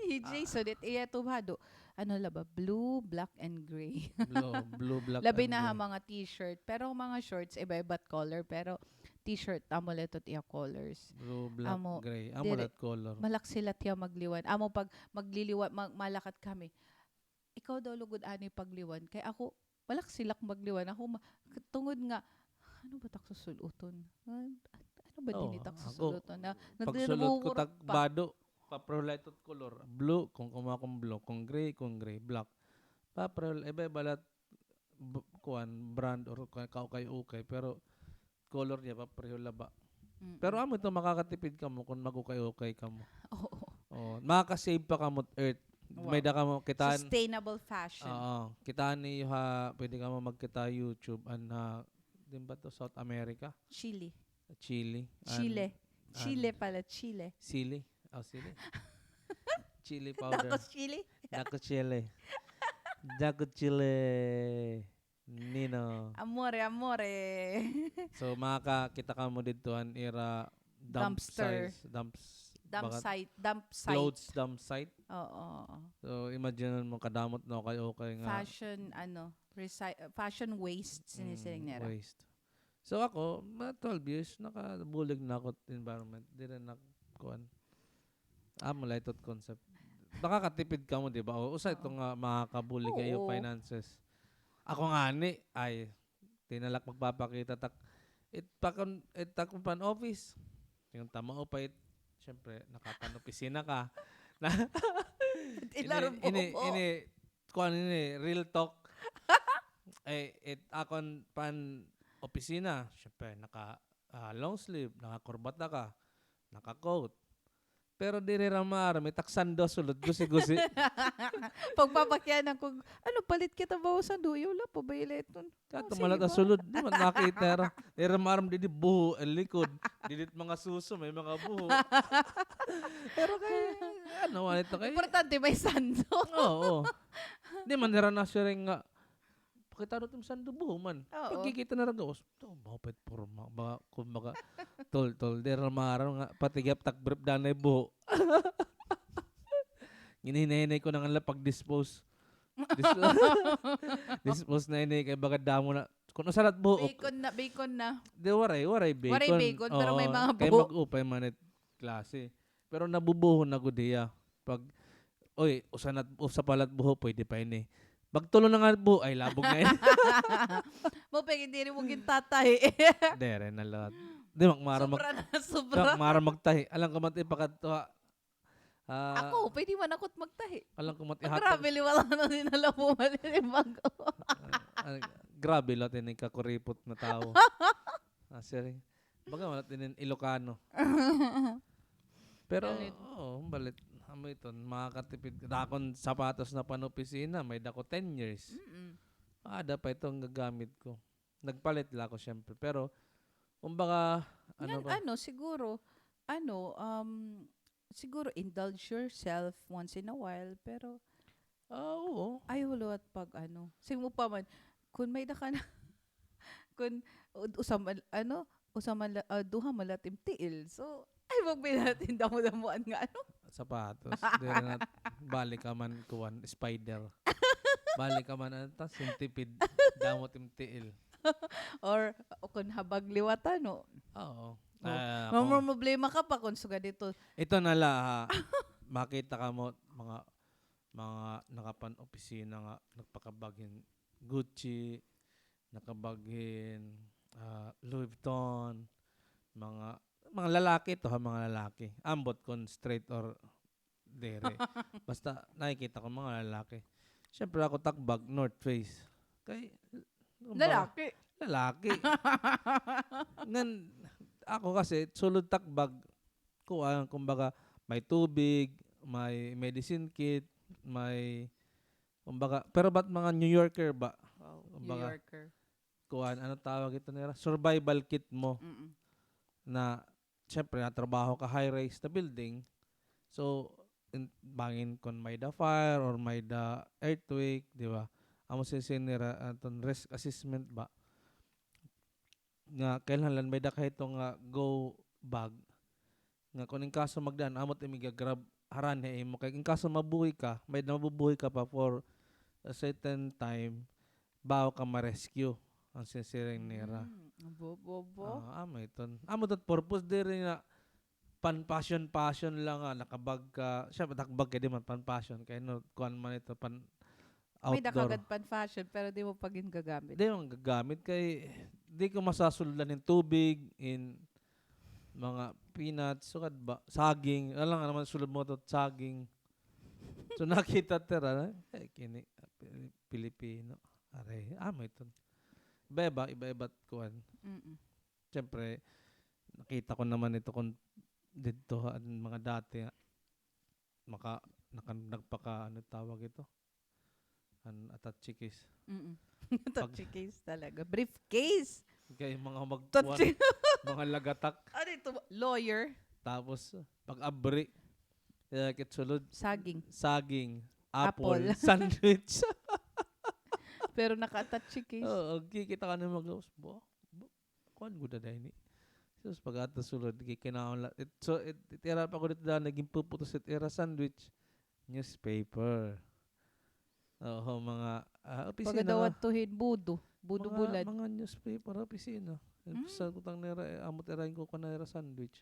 hi Jason, it iya to bado. Ano la ba? Blue, black, and gray. Blue, blue, black, and gray. Labi na ha mga t-shirt. Pero mga shorts, iba-iba it color. Pero t-shirt, amo la ito it iya colors. Blue, black, gray. Amo la it color. Malaksi la it iya magliwan. Amo pag magliliwan, mag-, malakat kami. Ikaw daw lugod anay pagliwan. Kay ako, malaksi la ak magliwan. Ako, ma-, tungod nga, ano ba it ak susul-oton? Ano, ano ba dinhi it ak susul-oton? Na, pagsul-ot ko, tak bado, papareho la ito it kolor. Blue, kon kumuha akon blue. Kon gray, kon gray. Black. Papareho la, iba-iba la it b-, kuan, brand or ka-, kaukay-ukay. Pero, color niya, papareho la ba. Mm-mm. Pero amo ito, makakatipid kamo kon mag-ukay-ukay kamo. Oo. Oo, makaka-save pa kamo it earth. Wow. May-ada kamo kitaan. Sustainable fashion. Oo, kitaan niyo ha, pwede kamo magkita YouTube, an ha, diin ba to, South America? Chile. Chile. Chile. Chile pala, Chile. Chile. Oh, Chile. Chili powder. Dako Chile. Dako Chile. Dako Chile. Nino. Amore, amore. So, makakita kamo didto han ira dump sites, dumps-, dump site, dump site. Clothes dump site. Oo, oo. So, imagine mo kadamo it na ukay-ukay nga. Fashion, ano, recy-, fashion waste, sinisiring nira. Waste. So, ako, mga twelve years, nakabulig na ako it environment. Diri na kuan. Amo la ito it concept. Makakatipid kamo, di ba? O, usa ito nga makakabulig ha iyo finances. Ako ngani, ay, di na la ak magpapakita tak, it pakon, it akon pan-office. Ingon ta maupay it, syempre, nakapan-opisina ka. Na, ini, ini, kuan ini, real talk. Ay, it akon pan-opisina, syempre, naka, ah, long sleeve, nakakurbata ka, naka-coat. Pero diri ra maaram, it ak sando sulod, gusi-gusi. Pagpapakyanan ko, ano, palit kita bawo sando, ayaw la, pabay la iton. Kato malat a sulod, di man makita ra. Diri ra maaram, didi buho, an likod. Didi it mga suso, may mga buho. Pero kay, ano, ano ito kay? Importante may sando. Oo, oo. Di man nira nasiring nga, pakita daw it im sando, buho man. Oo. Pagkikita nira gawas, ito, maupay it porma. Baka, kumbaga, tol, tol, diri ra maaram nga, pati gihap it ak brief danay buho. Ginhinay-hinay ko na nga la pag-dispose. Dis-, dispose na ini kay baga damo na. Kon usa la it buhok. Bacon na, bacon na. Di, waray, waray bacon. Waray bacon, pero may mga buhok. Kay mag-upay man it klase. Pero nabubuho na gud hiya. Pag, oy, usa na, usa pa la it buho, pwede pa ini. Pag tulo na nga buho, ay, labog na ini. Mao pa gud, diri mo gintatahi. Diri na la. Di, makmara mag-, sobra na, sobra. Makmara magtahi. Alam ko man, ipakadto ha. Ah, ako, pwede man ako magtahi. Alam ko man, ihatag. Grabe, liwat na din, alam mo, mali yung bago. Ah, ah, grabe la ini kakuripot na tawo. Ah, sorry. Baga wala tinin Ilocano. Pero, oo, balit. Amo iton, makakatipid. Dakon sapatos na pan-opisina, may-ada ko ten years. Mm-mm. Ada pa iton gagamit ko. Nagpalit la ako, syempre. Pero, kumbaga, ano ba? Ano, siguro, ano, um, siguro indulge yourself once in a while, pero Ah, oo. Ayaw liwat pag ano. Sige mo pa man, kun may-ada ka na, kun u-, usa man, ano, usa man la, ah, duha man la it im tiil. So, ay, magbinat, damo-damoan nga, ano? Sapatos. Diri na, balik ka man, kuan, spider. Balik ka man, ano ta, centipede. Damo it im tiil. Or, o kun habag liwat, ano? Oo. Ah, ako. Mamroblema ka pa kun sugad ito. Ito na la, ha. Makita kamo, mga mga nakapan-opisina nga nagpakabag hin Gucci, nakabag hin, ah, Louis Vuitton, mga, mga lalaki to ha, mga lalaki. Ambot kon straight or diri. Basta nakikita ko mga lalaki. Siyempre ako takbag, North Face. Kay, kumbaga, lalaki. Lalaki. Ngan, ako kasi, sulod takbag, kuan, kumbaga, may tubig, may medicine kit, may, kumbaga, pero ba't mga New Yorker ba? Wow, New Yorker. Kumbaga, kuan, ano tawag ito nira? Survival kit mo. Mm-mm. Na, syempre, natrabaho ka high-rise na building. So, in, bangin kon may-ada fire or may-ada earthquake, di ba? Amo siring nira, aton risk assessment ba? Nga kinahanglan may-ada ka hito nga go bag. Nga kon in kaso magdaan, amo it im iga-grab harani ha imo. Kay in kaso mabuhi ka, may-ada mabubuhi ka pa for a certain time, bago ka ma-rescue, an siring nira. Mm, abo, abo, abo. Ah, amo iton. Amo iton purpose, diri nga pan-fashion-fashion lang nga nakabag ka. Siyempre, takbag ka, di man pan-fashion. Kay no, kuan man ito, pan-outdoor. May-ada ka gad pan-fashion, pero di mo pa gin gagamit. Di man gagamit. Kay, di ko masasuldan hin tubig, hin mga peanuts, sugad ba? Saging. Alam nga naman, sulod mo ito, saging. So, nakita tira na, eh, kini, ah, Pili-, Pilipino. Aray, amo iton. Iba-iba, iba-iba it kuan. Mm-mm. Siyempre, nakita ko naman ito kon didto, an mga dati, ah, maka-, naka-, nagpaka-, ano tawag ito? An attache case. Mm-mm. Attache case talaga. Briefcase! Kay mga mag-, mga lagatak. Ano ito? Lawyer? Tapos, pag-abri, kay it sulod. Saging. Saging. Apple. Apple. Sandwich. Pero naka-attache case. Oo, kikita ka na mag-, ba, ba, kuan gud na ini. Sus, pag-ato sulod, kikinaon la. It, so, it, it ira pa ko didto daan, nagin puputos it ira sandwich. Newspaper. Oo, mga, ah, opisina. Pagkadawat to hin budo. Budo bulad. Mga newspaper, opisina. Sa kutang nira, eh, amo it ira hin kukuan nira sandwich.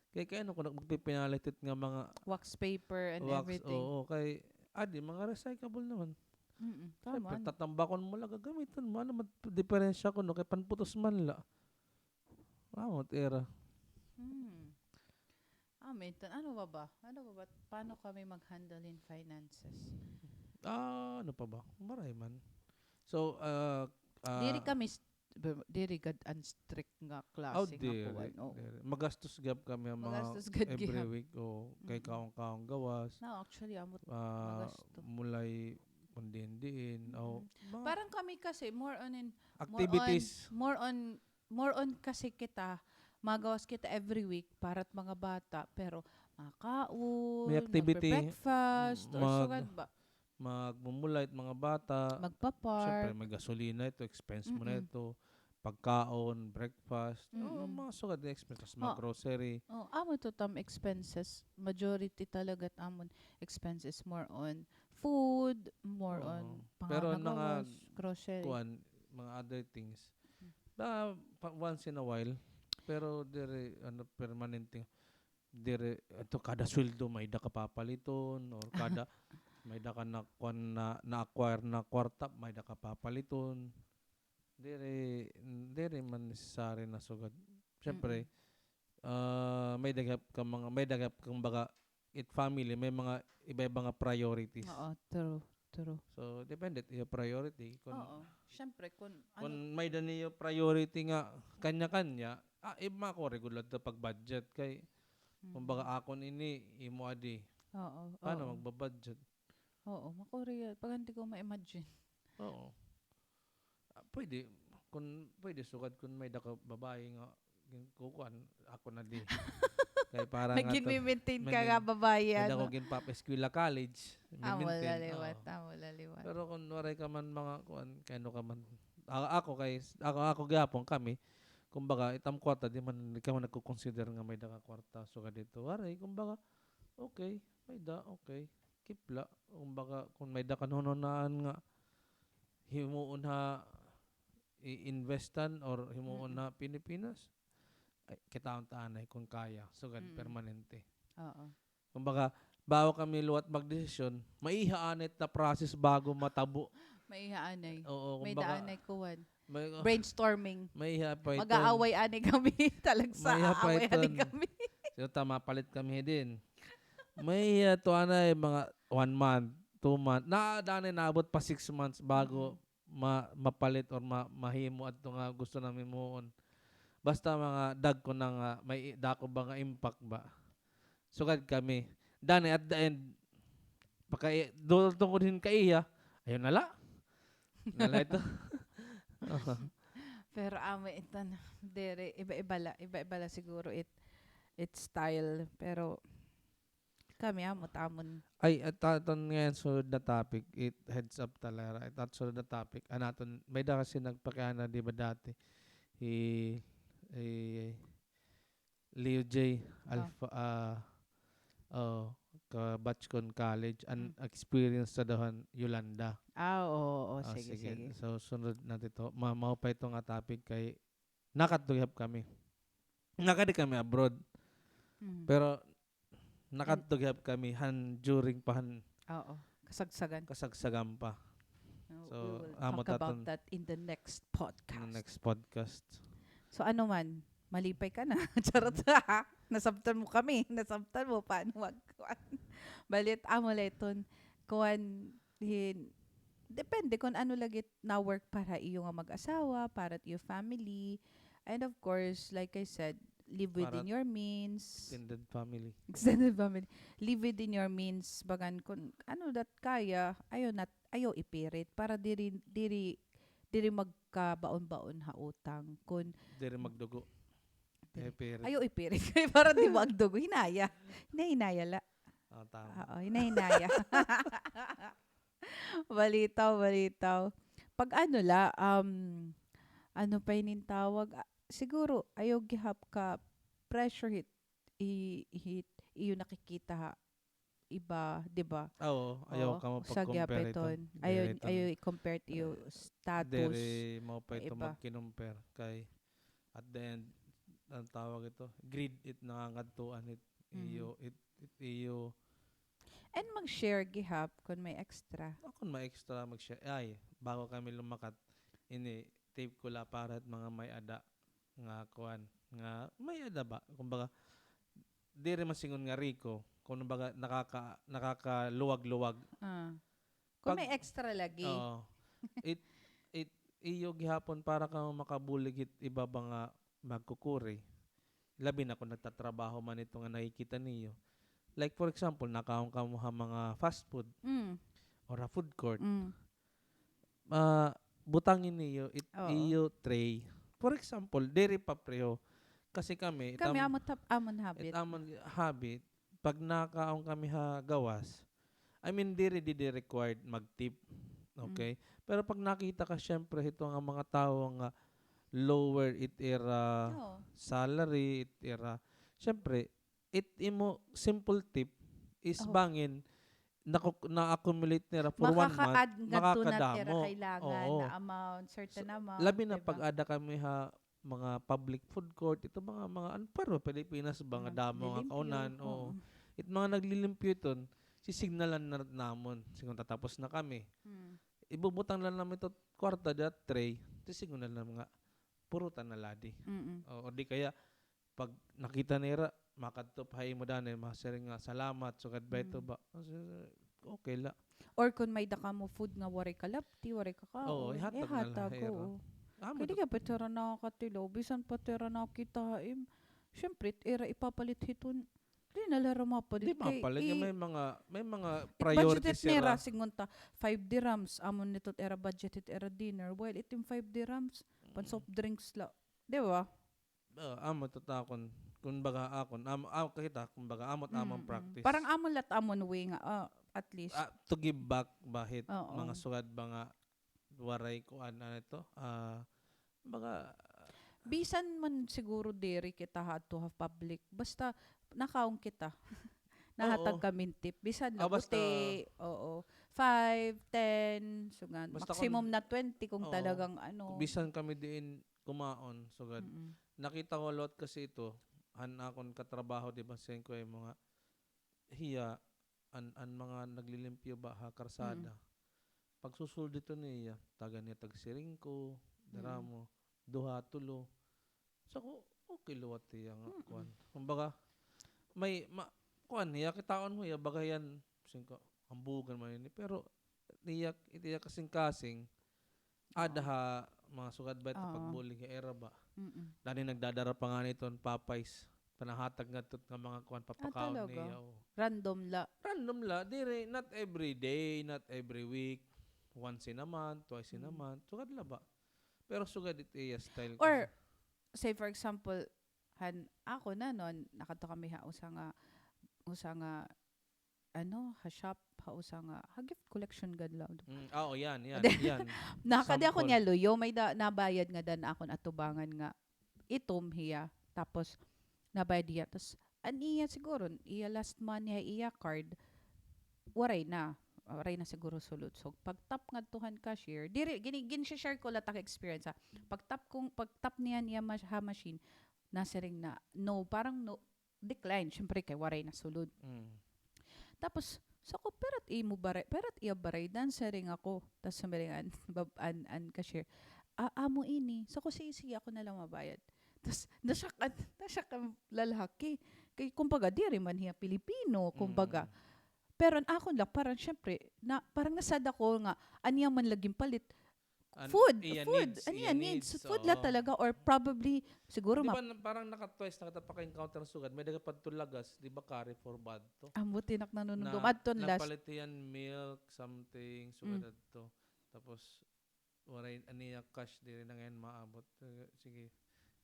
Kay, kay ano ko nagpipinalit it nga mga wax paper and everything. Oo, kay, adi, mga recyclable naman. Mm, tama. Siyempre, tatambakon mo la, gagamiton mo. Ano man, diperensya kuno, kay panputos man la. Amo it ira. Hmm. Ah, Milton, ano ba ba? Ano ba ba? Paano kami mag-handle in finances? Ah, ano pa ba? Maray man. So, ah, ah, diri kami st-, diri gad an strict nga klase nga kuan, oh. Magastos gab kami an mga every week, oh, kay kaon-kaon gawas. No, actually, amo it magasto. Mulay kun diin-diin, oh. Parang kami kasi, more on in, activities. More on, more on kasi kita, magawas kita every week para it mga bata, pero makaon, may activity, magbe-breakfast, or sugad ba? Magmumulay it mga bata. Magpa-park. Siyempre, may gasolina ito, expense mo na ito. Pagkaon, breakfast, oh, mga sugad na expenses, mga grocery. Oh, amo ito tam expenses. Majority talaga it amon expenses more on food, more on pangangagawas, grocery. Pero mga kuan, mga other things. Na pa-, once in a while, pero diri, ano, permanente. diri, ito, kada sweldo may-ada ka papaliton, or kada may-ada ka na, kuan, na, na-acquire na kwarta, may-ada ka papaliton. Diri, diri man necessary na sugad. Siyempre, ah, may-ada gihap ka mga, may-ada gihap ka, kumbaga, it family, may mga iba-iba nga priorities. Oo, true, true. So, depende it iyo priority. Kun, oo, siyempre, kun ano, kun may-ada niyo priority nga kanya-kanya, ah, eh, makuri gud la ito pag-budget kay, kumbaga, akon ini, imo adi. Oo, oo. Paano magba-budget? Oo, makuri. Pag hindi ko ma-imagine. Oo. Ah, pwede, kun pwede sugad kun may-ada ka babaye nga gin-, kukuan, ako na di. Kay para nga to, nagmi-maintain ka nga babaye, may-ada ko ginpapa-eskwela college, amo la liwat, amo la liwat. Pero kun waray ka man mga kuan, kay ano ka man. A-, ako kay, ako, ako gihapon kami, kumbaga, it am kwarta, di man, di ka man nagko-consider nga may-ada ka kwarta sugad hito. Waray, kumbaga, okay, may-ada, okay. Keep la. Kumbaga, kun may-ada ka hunahunaan nga himuon ha i-investan or himuon ha Pilipinas, ay, kitaon ta anay kun kaya, sugad permanente. Oo. Kumbaga, bago kami liwat magdesisyon, maiha anay it na-process bago matabo. Maiha anay. Oo, kumbaga, may-ada anay kuan. Brainstorming. Maiha pa iton. Mag-aaway anay kami. Talagsa, aaway anay kami. Sino ta mapalit kami hidin? Maiha to anay mga one month, two month. Na, danay naabot pa six months bago ma-, mapalit or ma-, mahimo adto nga gusto nami himuon. Basta mga dagko na nga, may i-, dako ba nga impact ba? Sugad kami. Danay at the end, pagka i-, do-, tungod hin kaiya, ayaw na la. Na la ito. Pero amo ito na. Diri, iba-iba la, iba-iba la siguro it, it style. Pero kami, amo it amon. Ay, at aton ngayon, sunod na topic, it heads up talaga. At, at sunod na topic, an aton, may-ada kasi nagpakiana, di ba, dati? Hi, hi Leo J, Alpha, ah, oh, ka-batch ko hin college, an experience sa daw han Yolanda. Ah, oo, oo, sige, sige. So, sunod na ito. Ma-, mao pa ito nga topic kay nakadto gihap kami. Nakadi kami abroad. Pero nakadto gihap kami han during pa han kasagsagan. Kasagsagan pa. So, we will talk about that in the next podcast. In the next podcast. So, ano man, malipay ka na. Charot. Nasabtan mo kami. Nasabtan mo. Paano mag-, kuan? Balit, amo la iton. Kuan, hin-, depende kun ano lagi it na-work para iyo nga mag-asawa, para it iyo family. And of course, like I said, live within your means. Extended family. Extended family. Live within your means. Bagan kun ano dat kaya, ayaw nat-, ayaw ipirit para diri, diri, diri magkabaon-baon ha utang. Kun diri magdugo. Ayaw ipirit. Ayaw ipirit. Kay para di magdugo. Hinaya. Hinahinaya la. Ah, tama. Oo, hinahinaya. Balitaw, balitaw. Pag ano la, um, ano pa inin tawag? Ah, siguro, ayaw gihap ka pressure hit, i-, hit, iyo nakikita ha iba, di ba? Ah, oo, ayaw ka mapag-compare iton. Ayaw, ayaw i-compare iyo status. Diri, mao pa ito magkinumpare kay at the end, an tawag ito, greed it nangangadtuan it iyo, it, it iyo. And mag-share gihap kun may extra. Ah, kun may extra, mag-share. Ay, bago kami lumakat, ini-tip ko la para it mga may-ada nga kuan, nga may-ada ba? Kumbaga, diri masingon nga riko, kumbaga, nakaka-, nakakaluwag-luwag. Ah. Kun may extra lagi. Oo. It, it, iyo gihapon para kamo makabulig hit iba ba nga magkukuri. Labi na kun nagtatrabaho man ito nga nakikita niyo. Like, for example, nakaon kamo ha mga fast food or ha food court. Ah, butangi niyo it iyo tray. For example, diri pa pareho. Kasi kami, it am-, amon habit. It amon habit, pag nakaon kami ha gawas, I mean, diri, diri required mag-tip. Okay? Pero pag nakita ka, syempre, hito nga mga tawo nga lower it ira salary, it ira, syempre, it imo simple tip is bangin, naku-, na-accumulate nira for one month, makaka-add ngadto na it ira kailangan na amount, certain amount, labi na pag ada kami ha mga public food court, ito mga, mga, ano, pero Pilipinas ba nga damo nga kaunan, oo. It mga naglilimpyo iton, sisignalan na namon, signgon ta tapos na kami. Ibubutang lang namin ito kwarta diha tray, sisignalan na nga, purutan na ladi. O, o di kaya, pag nakita nira, makadto pa ha imo danay, masiring nga, "Salamat, sugad ba ito ba?" Okay la. Or kon may-ada kamo food nga waray kalapti, waray kakaon, ihatag na la ha ira. Kay di kay pa it ira nakakatilaw, bisan pa it ira nakita ha im-, syempre, it ira ipapalit hiton, di na la ira mapalit. Di mapalit, kay may mga, may mga priorities nira. Budget nira, signgon ta, five dirhams, amo nito it ira budget, it ira dinner. While iton five dirhams, pan soft drinks la. Di ba? Ah, amo it akon, kumbaga akon, amo, ah, kita, kumbaga amo it amon practice. Parang amo la it amon way nga, ah, at least. Ah, to give back ba hit mga sugad ba nga waray kuan, ano ito? Ah, kumbaga, bisan man siguro diri kita hadto ha public, basta nakaon kita. Nahatag kami hin tip. Bisan la buti, oo. Five, ten, sugad. Maximum na twenty kung talagang ano. Bisan kami diin kumaon, sugad. Nakita ko liwat kasi ito, han akon katrabaho, di ba, siring ko ha imo nga, hiya, an, an mga naglilimpyo ba ha karsada. Pagsusulod ito niya, tagan niya tag singko, daramo, duha, tulo. Sa ko, okay liwat hiya nga kuan. Kumbaga, may, ma-, kuan hiya, kitaon mo hiya, baga hiyan, siring ko, hambugan man ini. Pero, niya, it iya kasingkasing, ada ha mga sugad ba ito pagbulig ha ira ba? Dani nagdadara pa ngani iton Popeyes. Panahatag ngadto nga mga kuan, papakaon niya, o. Random la. Random la, diri, not every day, not every week. Once in a month, twice in a month. Sugad la ba? Pero sugad it iya style. Or, say for example, han ako na, no, nakadto kami ha usa nga, usa nga ano, ha shop, ha usa nga, ha gift collection gad la. Mm, ah, oo, yan, yan, yan. Nakadi ako niya luyo, may da, nabayad ngada an akon atubangan nga itom hiya. Tapos, nabayad hiya. Tapos, an iya siguro, iya last money, ha iya card, waray na. Waray na siguro sulod. So, pag-tap ngadto han cashier, diri, gini, gin-share ko la it ak experience, ha. Pag-tap kong, pag-tap niya, niya mas-, ha machine, nasiring na, no, parang no, decline, syempre kay waray na sulod. Tapos, sa ko, "Pira it imo baray-, pira it iya baraydan?" siring ako. Tas siring an, bab-, an, an cashier, "Ah, amo ini." Sa ko, "Sige, sige, ako na lang mabayad." Tas, na-shock an, na-shock an lalaki. Kay, kumbaga, diri man hiya Pilipino, kumbaga. Pero an akon la, parang, syempre, na, parang na-sad ako nga, an iya man la ginpalit, food, food. An iya needs, food la talaga, or probably, siguro. Di ba, parang naka-twice na kita paka-encounter sugad. May-ada pa adto Lagas, di ba, Carrefour ba adto? Ambot, tinak nanunundom. Adto last. Napalit hiya hin milk, something, sugad adto. Tapos, waray, an iya cash, diri na ngay-an maabot. Sige,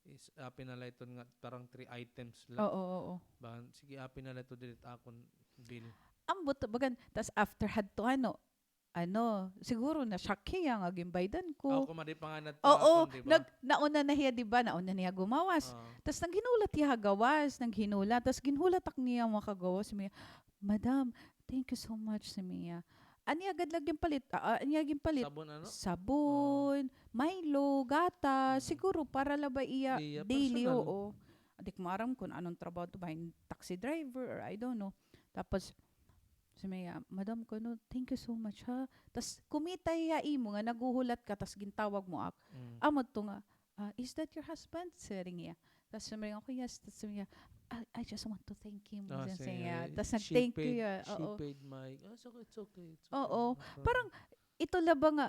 is, apin na la iton nga, parang three items la. Oo, oo. Sige, apin na la ito diri it akon bill. Ambot, bagan, tas after hadto, ano, ano, siguro na-shock hiya nga ginbaydan ko. Oo, kumadi pa nga nadto akon, di ba? Nag-, nauna na hiya, di ba? Nauna na hiya gumawas. Tas naghinulat hiya ha gawas, naghinulat. Tas ginhulat ak niya mga kagawas, siring niya, "Madam, thank you so much," siring niya. An iya gad la ginpalit, ah, ah, an iya ginpalit. Sabon, ano? Sabon, Milo, gatas, siguro para la ba iya daily, oo. Di ko maaram kon ano it trabaho to, bahin taxi driver or I don't know. Tapos, Siring niya, "Madam, kuno, thank you so much, ha." Tas kumita hiya ha imo nga naghuhulat ka, tas gintawag mo ak. Amo to nga, "Ah, is that your husband?" siring niya. Tas siring ako, "Yes." Tas siring niya, "I, I just want to thank him." Tas nag-thank you hiya. She paid my, ah, it's okay, it's okay. Oo. Parang, ito la ba nga,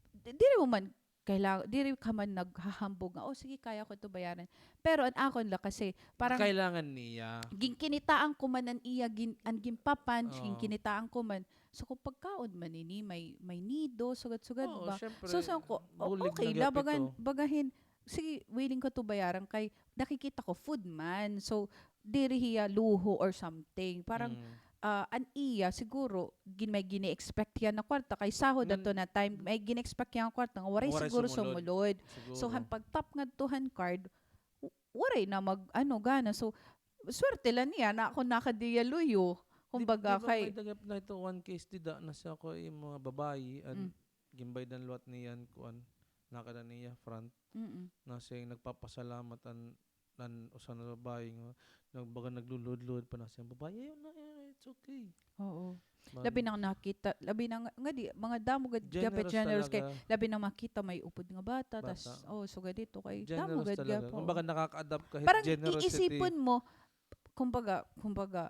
di-, diri mo man kailang-, diri ka man naghahambog nga, "Oh, sige, kaya ko ito bayaran." Pero an akon la kasi, parang kailangan niya. Ginkinitaan ko man an iya gin-, an ginpa-punch, ginkinitaan ko man. So, kung pagkaon man ini, may, may nido, sugad-sugad ba? So, sa ko, okay la, bagan-, bagahin, sige, willing ko ito bayaran kay nakikita ko, food man. So, diri hiya luho or something. Parang, ah, an iya, siguro, gin-, may gini-expect hiya na kwarta kay sahod adto na time, may gini-expect hiya nga kwarta nga waray siguro sumulod. So, han pag-tap ngadto han card, w-, waray na mag, ano, gana. So, swerte la niya na ako nakadiya luyo. Kumbaga, kay may dagap na ito, one case dida na siya ko, yung mga babayi, an ginbaydan liwat niyan, kuan, nakada niya front. Mm-mm. Nasiring nagpapasalamat an, an usa na babaye nga, nag-, baga nagluluhod-luhod pa, nasiring an babaye, "Ayaw na, ayaw na, it's okay." Oo. Labi na nakita, labi na nga, nga di, mga damo gad-, gapit generous kay, labi na makita may upod nga bata, tas, oh, so ganito kay, damo gad gapon. Kumbaga, nakaka-adapt ka hit generosity. Parang iisipon mo, kumbaga, kumbaga,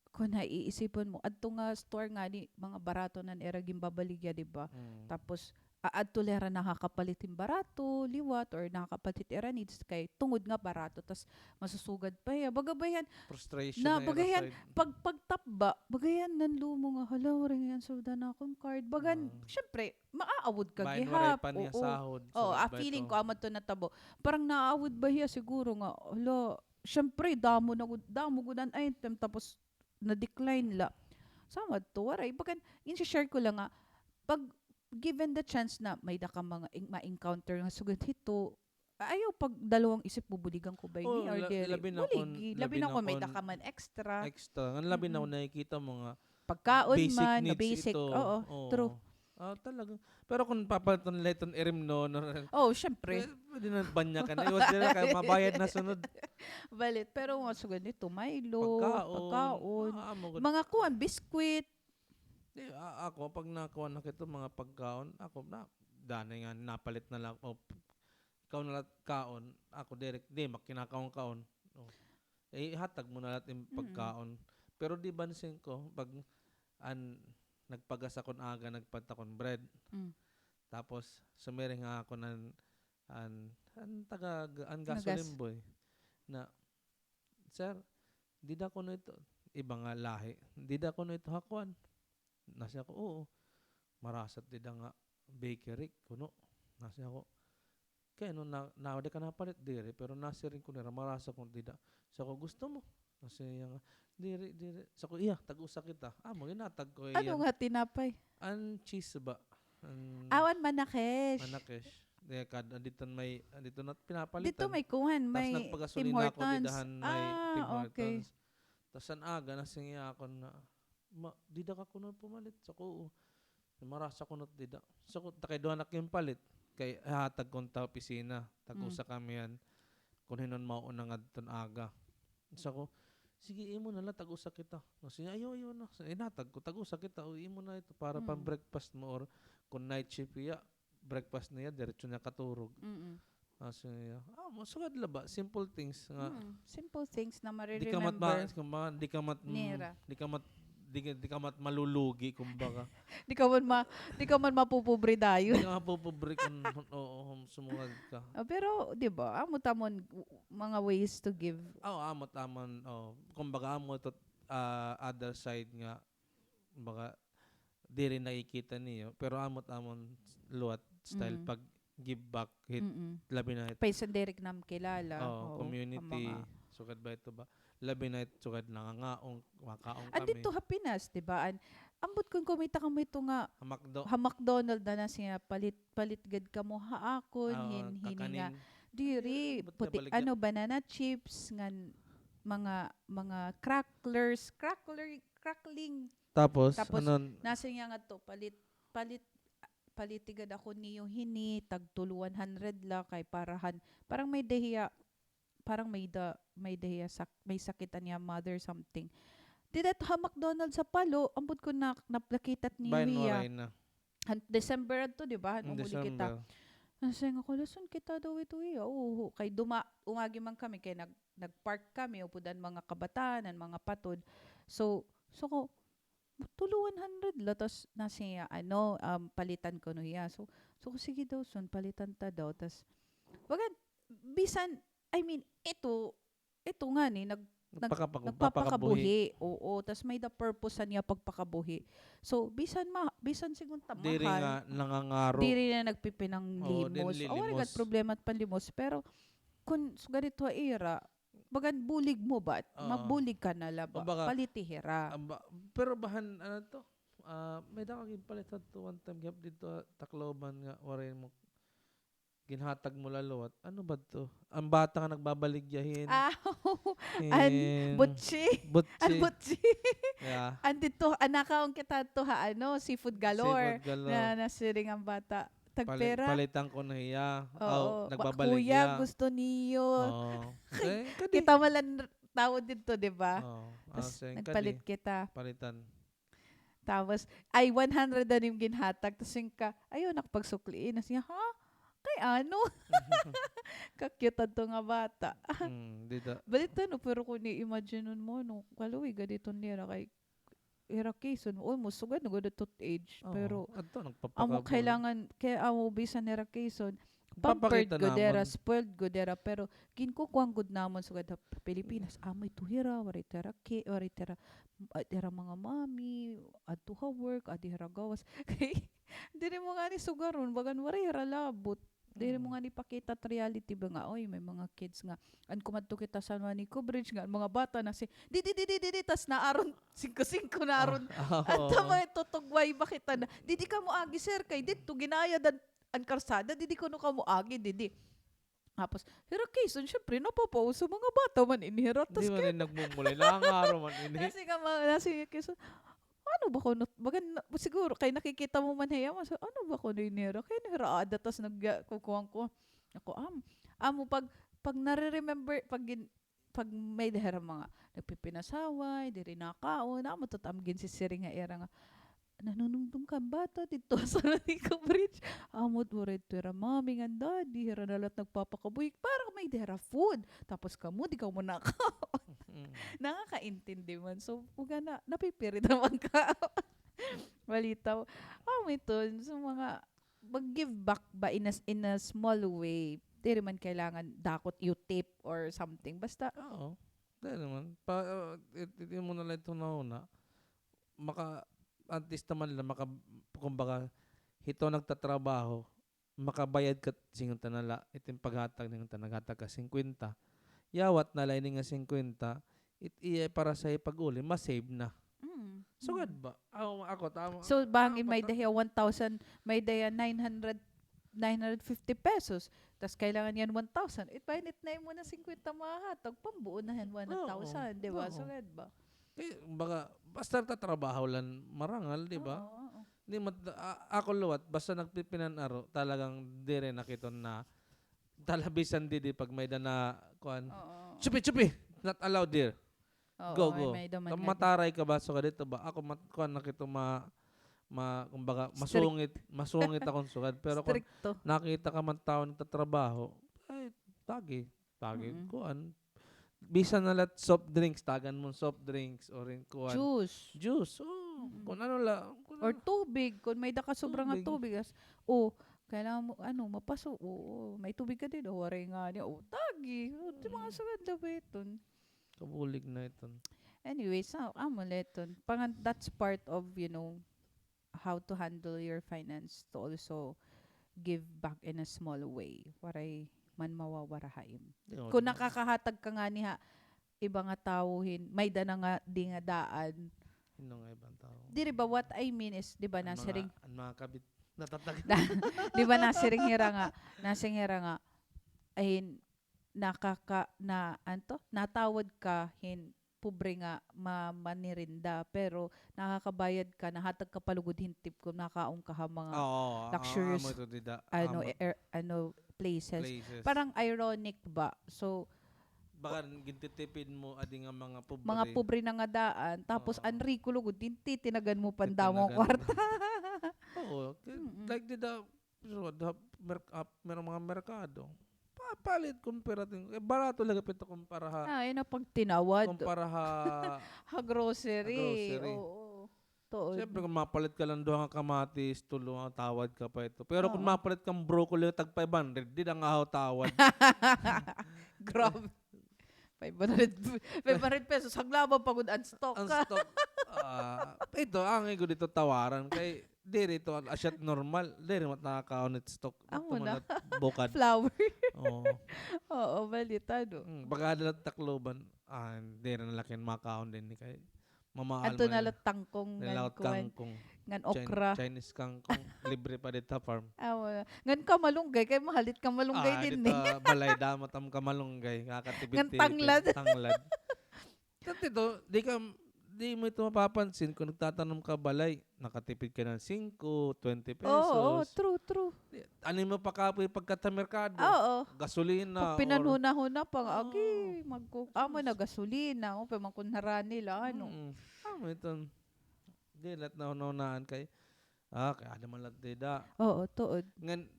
kun ha iisipon mo, adto nga store ngani, mga barato na an ira ginbabaligya, di ba? Mm. Tapos, aadto la hira nakakapalit hin barato, liwat, or nakakapalit hira needs kay tungod nga barato, tas masusugad pa hiya. Baga ba hiyan, frustration na baga hiyan, pag, pagtapba, baga hiyan nanlumo nga, "Hala, waray ngay-an sulod an akon card." Bagan, syempre, maaawod ka gihap. Waray pa niya sahod. Oo, feeling ko, amo adto natabo. Parang naaawod ba hiya siguro nga, hala, syempre, damo na gud, damo gud an item, tapos na-decline la. Sama to, waray. Bagan, in-share ko lang nga, pag given the chance na may da ka mga in-, ma-encounter nga sugad hito, ayaw pagdalawang isip, bubuligan ko ba ini or diri? Buligi. Labi na kun may da ka man extra. Extra. Ngan labi na kun nakikita mo nga pagkaon man, basic needs ito. Oo, true. Ah, talaga. Pero kun papaliton la iton irimnon, no? Oh, syempre. Pwede na banyakan. Iwas dira kay mabayad na sunod. Balit, pero mga sugad nito, Milo, pagkaon. Pagkaon. Ah, amo gud. Mga kuan, biskwit. Di, a-, ako, pag nakuha na kito, mga pagkaon, ako, na, danay nga, napalit na lang, o, ikaw na la kaon, ako, diri, di, makinakaon-kaon. O. Eh, ihatag mo na la it im pagkaon. Pero di ba, nasin ko, pag, an, nagpagas akon aga, nagpalit akon bread. Mm. Tapos, sumiring ha akon an, an, an taga, an gasoline boy. Na, "Sir, dida kuno ito?" Iba nga lahi. "Dida kuno ito ha kuan?" Nasiring ako, "Oo. Marasa it dida nga bakery kuno." Nasiring ako, "Kay ano, na, na, di ka napalit?" "Diri, pero nasiring ko nira, marasa kuno it dida." Siring ako, "Gusto mo?" Nasiring niya nga, "Diri, diri." Siring ako, "Iya, tag-usa kita." Amo, ginhatag ko iya. Ano nga tinapay? An cheese ba? An, aw, an Manakesh. Manakesh. Di, kad, didto may, didto na pinapalitan. Didto may kuan, may Tim Hortons. Tas nagpagasolina ako didahan may Tim Hortons. Ah, okay. Tas an aga, nasiring niya ako na, "Ma, dida ka kuno pumalit?" Siring ako, "Oo." "Marasa kuno it dida." Siring ako, "Ta kay duha na ak ginpalit. Kay hatag ko unta ha opisina. Tag-usa kami han. Kun hin-o an mauuna ngadton aga." Siring ako, "Sige, imo na la, tag-usa kita." Nasiring niya, "Ayaw, ayaw na." Hinatag ko, "Tag-usa kita. O, imo na ito para pang-breakfast mo or kun night shift hiya, breakfast niya, diretso niya katurog." Mm-mm. Nasiring niya, ah, masugad la ba? Simple things nga. Mm, simple things na mare-remember nira. Di ka mat-, di ka mat-, di ka mat-, di ka mat-, malulugi, kumbaga. Di ka man ma-, di ka man mapupobre dayon. Di ka mapupobre kun, oo, sumugad ka. Ah, pero, di ba, amo it amon mga ways to give. Oo, amo it amon, oo. Kumbaga, amo ito, ah, other side nga, kumbaga, diri nakikita niyo, pero amo it amon liwat style pag-give back hit, labi na hit. Paisan diri nam kilala. Oo, community, sugad ba ito ba? Labi na hit sugad nangangaon, makaon kami. Didto ha Pinas, di ba? An, ambot kun kumita kamo ito nga ha McDo, ha McDonald na, nasiring niya, "Palit, palit gad kamo ha akon hin-, hini nga." Diri, puti, ano, banana chips, ngan mga, mga cracklers, crackler, crackling. Tapos, tapos, nasiring niya ngadto, "Palit, palit, paliti gad ako niyo hini, tag tulo one hundred la, kay para han, parang may-ada hiya, parang may-ada, may-ada hiya sak-, may sakit an iya mother, something." Dida ha McDonald's ha Palo, ambot kun na-, nakita it niyo hiya. Han December adto, di ba? Han umuli kita. Nasiring ako, "Lason kita daw ito hiya." Oo, kay duma-, umagi man kami, kay nag-, nag-park kami upod an mga kabataan, an mga patod. So, so ko, "Tulo one hundred la," tas nasiring hiya, ano, um, palitan kuno hiya. So, so ko, "Sige daw, son, palitan ta daw." Tas, bagan, bisan, I mean, ito, ito ngani, nag-, nag-, nagpapakabuhi. Oo, tas may-ada purpose an iya pagpakabuhi. So, bisan ma-, bisan sigun ta mahal, diri nga nangangaro. Diri na nagpipinanglimos. O, waray gad problema it panlimos, pero kun sugad ito ha ira, bagan bulig mo ba? Mabulig ka na la ba? Paliti hira. Pero bahan, ano to? Ah, may-ada ka ginpalit hadto one time gihap didto ha Tacloban nga waray mo, ginhatag mo la liwat. Ano ba to? An bata nga nagbabaligya hin. Ah, an butsi. Butsi. An butsi. Yeah. An didto, an nakaon kita hadto ha, ano, Seafood Galore. Seafood Galore. Na, nasiring an bata, Pali-, pera. Palitan ko na hiya. Oo, aw, ba-, nagbabalik kuya, hiya. Gusto niyo. Oo. Eh, kadi. Kita man lang tawo didto, di ba? Oo. Tas ah, sing-, nagpalit kadi. Kita. Palitan. Tapos, ay, one hundred an im ginhatag. Tas singka, ayaw na ak pagsukli. Nas niya, ha? Kay ano? Ka-cute adto nga bata. Hmm, dida. Balita, no, pero kung i-imagine mo, no, kaluoy gad iton nira kay hira Quezon, almost sugad na gud adto age. Oo, pero adto, amo nagpapakabuhi. Kailangan, kay amo bisan hira Quezon, pampered gud hira, spoiled gud hira, pero ginkukuan gud namon sugad ha Pilipinas. Amo ito hira, waray ito hira ki-, waray ito hira, ah, ito hira mga mommy, adto ha work, adi hira gawas. Kay diri mo ngani sugaron, bagan waray hira labot. Diri mo ngani pakita it reality ba nga, oy, may mga kids nga, an kumadto kita sa San Juanico Bridge nga, an mga bata na si, didi, didi, didi, tas naaron, singko-singko naaron. Ah, ah, oo. Adto may tutugway ba kita na, didi kamo agi, sir, kay didto ginayad an, an karsada, didi kuno kamo agi, didi. Tapos, hira Quezon, syempre, napapauso mga bata man ini hira. Di man ini nagmumulay, nangaro man ini. Nasi ka ma-, nasi Quezon, ano ba kuno, bagan, siguro, kay nakikita mo man hiya, mas, ano ba kuno ini hira? Kay nira ada, tas nag-, kukuan ko. Ako, am, amo, pag, pag nare-remember, pag gin-, pag may-ada hira mga nagpipinasaway, diri nakaon, amo, tot am ginsisiring ha ira nga, nanunumdom ka bata didto ha San Juanico Bridge. Amo, waray ito hira mommy ngan daddy, hira na la it nagpapakabuhi para may-ada hira food. Tapos kamo, di kamo nakaon. Mm. Nakakaintindi man. So, baga na, napipirit naman ka. Balitaw. Amo iton, so mga, mag-give back ba in a, in a small way? Diri man kailangan dako it you tip or something. Basta, oo. Diri man. Pa, uh, it, it, imo na la iton hunahuna. Maka, at least naman la, maka, kumbaga, hito nagtatrabaho, makabayad ka singkwenta na la, iton paghatag, naghatag ka singkwenta. Yawat na la ini nga singkwenta, it iya para sa ipag-uli, ma-save na. Mm. Sugad ba? Ako, ako, tama. So, bangin may-ada hiya one thousand, may-ada hiya nine hundred, nine hundred fifty pesos. Tas kailangan niyan one thousand. Ipainit na imo na singkwenta mahahatag, pambuo na han one thousand, di ba? Oo. Sugad ba? Kay, baga, basta nagtatrabaho la marangal, di ba? Oo, oo. Di mat-, a-, ako liwat, basta nagpipinan-aro, talagang diri na kiton na, talabisan didi pag may-ada na, kuan. Oo, oo. Chupi, chupi! Not allowed there. Oo, go, go. Mataray ka ba? Sugad didto ba? Ako, mat-, kuan na kito ma-, ma-, kumbaga, masungit, masungit akon sugad. Pero kun nakita ka man tawo nagtatrabaho, ay, tagi, tagi, kuan. Bisan na la it soft drinks, tagan mo soft drinks, or in kuan. Juice. Juice, oo. Kun ano la, kun ano. Or tubig, kun may-ada ka sobra nga tubig. As, o, kailangan mo, ano, mapaso, oo, may tubig ka dida, waray ngani, o, tagi. O, di mga sugad la ba iton. Kabulig na iton. Anyway, so, amo la iton. Pangan, that's part of, you know, how to handle your finance, to also give back in a small way. Waray man mawawara ha im. Kun nakakahatag ka ngani ha iba nga tawo hin, may-ada na nga di nga daan. Hin-o nga ibang tawo? Diri ba, what I mean is, di ba, nasiring, an mga kabit, natatag. Di ba, nasiring hira nga, nasiring hira nga, ay, nakaka-, na, ano to? Natawad ka hin pobre nga ma-, manirinda, pero nakakabayad ka, nahatag ka pa lugod hin tip kun nakaon ka ha mga luxurious, ano, places. Parang ironic ba? So, baga gintitipid mo adi nga mga pobre. Mga pobre na nga daan, tapos an riko lugod, gintitinagan mo pa hin damo nga kwarta. Oo, like dida, so, ha mer-, ah, merong mga merkado. Pa-, palit, kumpara tin-, eh, barato la gihap ito kumpara ha, ah, ina pagtinawad. Kumpara ha, ha grocery. Ha grocery. Oo. Tuod. Siyempre, kun mapalit ka lang duha nga kamatis, tulo nga tawad ka pa ito. Pero kun mapalit kang broccoli, tag five hundred, dida nga haw tawad. Grabe. Five hundred, five hundred pesos, haglaba pa gud an stock. An stock. Ah, ito, angay gud ito tawaran. Kay, diri ito, asya it normal. Diri mat nakakaon it stock. Amo na. Bukad. Flour. Oo. Oo, balita, no? Hmm, baga dala Tacloban. Ah, diri na la kay makaon dinhi kay mamahal. Adto na la tangkong ngan kuan, kangkong, ngan okra. Chinese kangkong, libre pa dida farm. Ah, wala. Ngan kamalunggay, kay mahal it kamalunggay dinhi. Ah, dida balay, damo it am kamalunggay, kakatipid-tipid. Ngan tanglad. Tanglad. Dati to, di ka, di mo ito mapapansin kung nagtatanom ka balay, nakatipid ka ng singko, twenty pesos. Oo, oo, true, true. Di, ano mo pa kapoy pagkatamerkado? Oo. Gasolina. Pag pinanhuna-huna pa nga, agi, magku-, amo na gasolina, o, pa man kun harani la, ano. Mm. Amo iton. Di, lahat na hunahunaan kay, ah, kay ada man lahat dida. Oo, tuod. Ngan,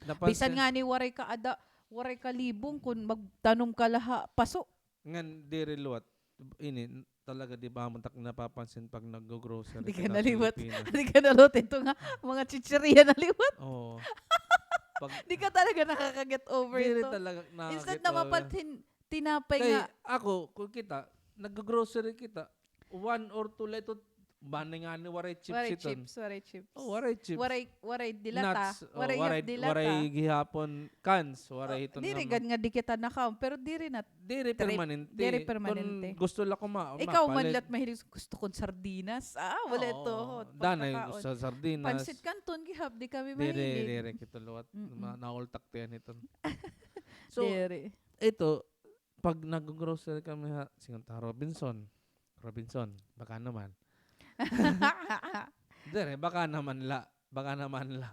napansin. Bisan ngani waray ka ada, waray ka libong kun magtanom ka la ha paso. Ngan diri liwat. Ini, talaga di ba, amo tak napapansin pag naggo-grocery ka na liwat. Di ka na liwat ito nga, mga chichirya na liwat. Oo. Pag di ka talaga nakaka-get over ito. Diri talaga nakaka-get over. Instead na mapansin, tinapay nga. Kay ako, kun kita, naggo-grocery kita, one or two la ito, bani ngani waray chips iton. Waray chips, waray chips. Oh, waray chips. Waray, waray dilata. Nuts, oh, waray dilata. Waray gihapon cans, waray iton. Diri gad nga di kita nakaon, pero diri na. Diri permanente. Diri permanente. Kun gusto la ko ma-, ikaw man lat mahilig, gusto kon sardinas. Ah, wala ito. Danay gusto sardinas. Pansit Canton gihap, di kami mahilig. Diri, diri kita liwat. Na-, naultak tiyan iton. So, ito, pag nag-grocery kami ha, singon ta Robinson. Robinson, baka naman. Dire, baka naman la. Baka naman la.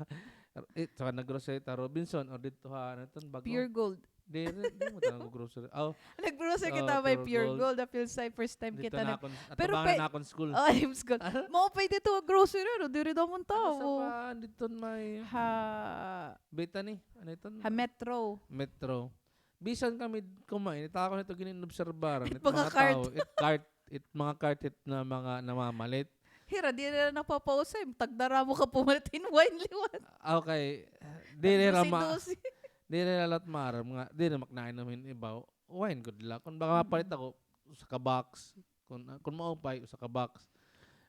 Ito, nag-grocery ta Robinson or dito ha, ano iton, bago? Pure Gold. Dire, di mo ta nag-grocery. Oh, nag-grocery kita may Pure Gold. I feel say first time kita na. Pero atubangan na akon school. Oh, I'm school. Maupay dito grocery, ano, diri daw mong tao. Ano sa pa, dito may ha Bethany, ano iton? Ha Metro. Metro. Bisan kami kumain, it akon ito gin-inobserbaran, it mga tao, it cart, it mga cart, it na mga namamalit. Hira, diri na napapausay, tagdara mo ka pumalit hin wine liwat. Okay. Diri ra ma-, diri ra liwat maaram nga, diri maknainom hin iba. Wine gud la. Kun baka mapalit ako, usa ka box. Kun, ah, kun maupay, usa ka box.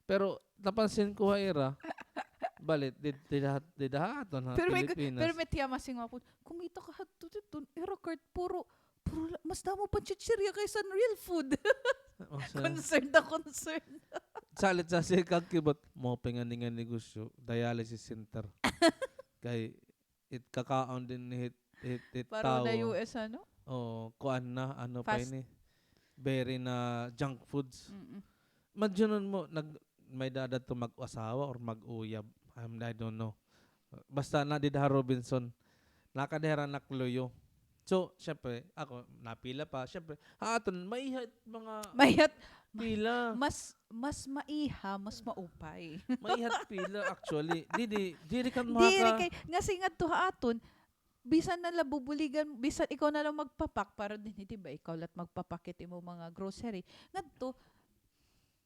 Pero napansin ko ha ira, balit, di, di, di, di ha aton ha Pilipinas. Pero may tiya masing mapon, kumita ka hadto didto, ira cart, puro, puro la-, mas damo pa chichirya kaysa real food. Concerned na concerned. Salit sa siya kagkibot, maupay ngani nga negosyo, dialysis center. Kay it kakaon dinhi hit, hit, hit tawo. Pareho na U S, ano? Oo, kuan na, ano pa ini? Very na junk foods. Mm-mm. Madyonon mo, nag-, may-ada adto mag-asawa or mag-uyab. I'm, I don't know. Basta na dida ha Robinson. Nakadihara nakluyo. So, syempre, ako, napila pa. Syempre, ha aton, maiha it mga pila. Mas, mas maiha, mas maupay. Maiha it pila, actually. Didi, diri ka makaka- Diri kay, nga si ngadto ha aton, bisan na la bubuligan, bisan ikaw na la magpapak, para dinhi, di ba, ikaw la it magpapak hit imo mga grocery. Ngadto,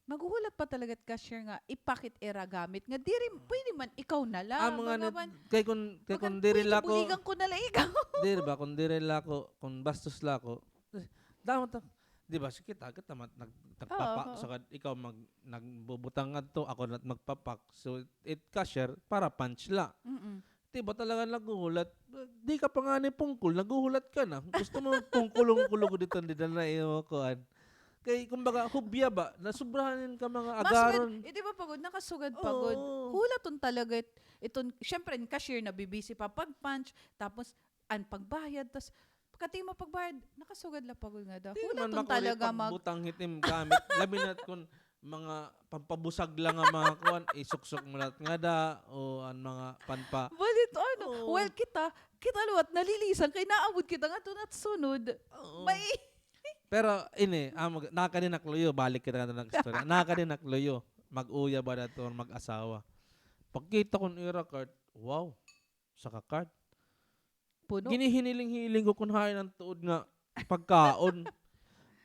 maghuhulat pa talaga it cashier nga ipak it ira gamit nga diri, pwede man ikaw na la. Amo ngani, kay kun, kay kun diri la ko, bubuligan ko na la ikaw. Diri ba, kun diri la ko, kun bastos la ko, eh, damo ta, di ba, sige, kita, kita mat-, nag-, nagpapak, sugad ikaw mag-, nagbubutang ngadto, ako na it magpapak. So, it cashier, para punch la. Mm-mm. Di ba talaga naghuhulat? Di ka pa ngani pungkol, naghuhulat ka na. Gusto mo pungkulong-kulong dito, di na na iyo kuan. Kay, kumbaga, hubya ba? Nasubrahan ka mga agaron. Mas gud, eh, di ba pagod? Nakasugad pagod. Oo. Hulaton talaga it-, iton, syempre, an cashier nabibisi pa pag-punch, tapos, an pagbayad, tas, pagkati mo pagbayad, nakasugad la pagod ngada. Hulaton talaga mag- Di man makulit pagbutang hit im gamit. Labi na kun mga pampabusag la nga mga kuan, isuksok mo la ngada, o an mga panpa-. Balit, ano, oo. Well, kita, kita liwat, nalilisan, kay naabot kita ngadto na it sunod. Oo. May. Pero, ini, ah, mag-, nakadi nakluyo, balik kita ngadto nag-istorya. Nakadi nakluyo, mag-uyab ba adto, mag-asawa. Pagkita ko hin ira cart, wow, usa ka cart. Puno. Ginhihiniling-hiling ko kun hain an tuod nga pagkaon.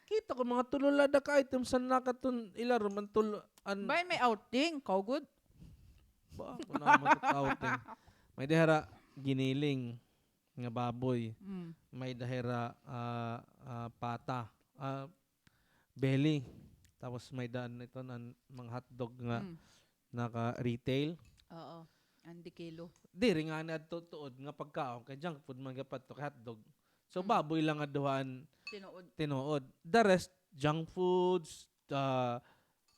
Kita ko mga tulo la da ka items an nakaton ilarom an tulo an. Bay, may outing, kaw gud. Ba, kun amo it outing. May-ada hira giniling nga baboy. Mm. May-ada hira, ah, ah, pata. Ah, belly. Tapos may-ada an ito, an mga hotdog nga naka-retail. Oo. An di kilo. Diri ngani adto tuod nga pagkaon kay junk food man gihapon adto kay hotdog. So, baboy lang nga duha an tinuod. The rest, junk foods, ah,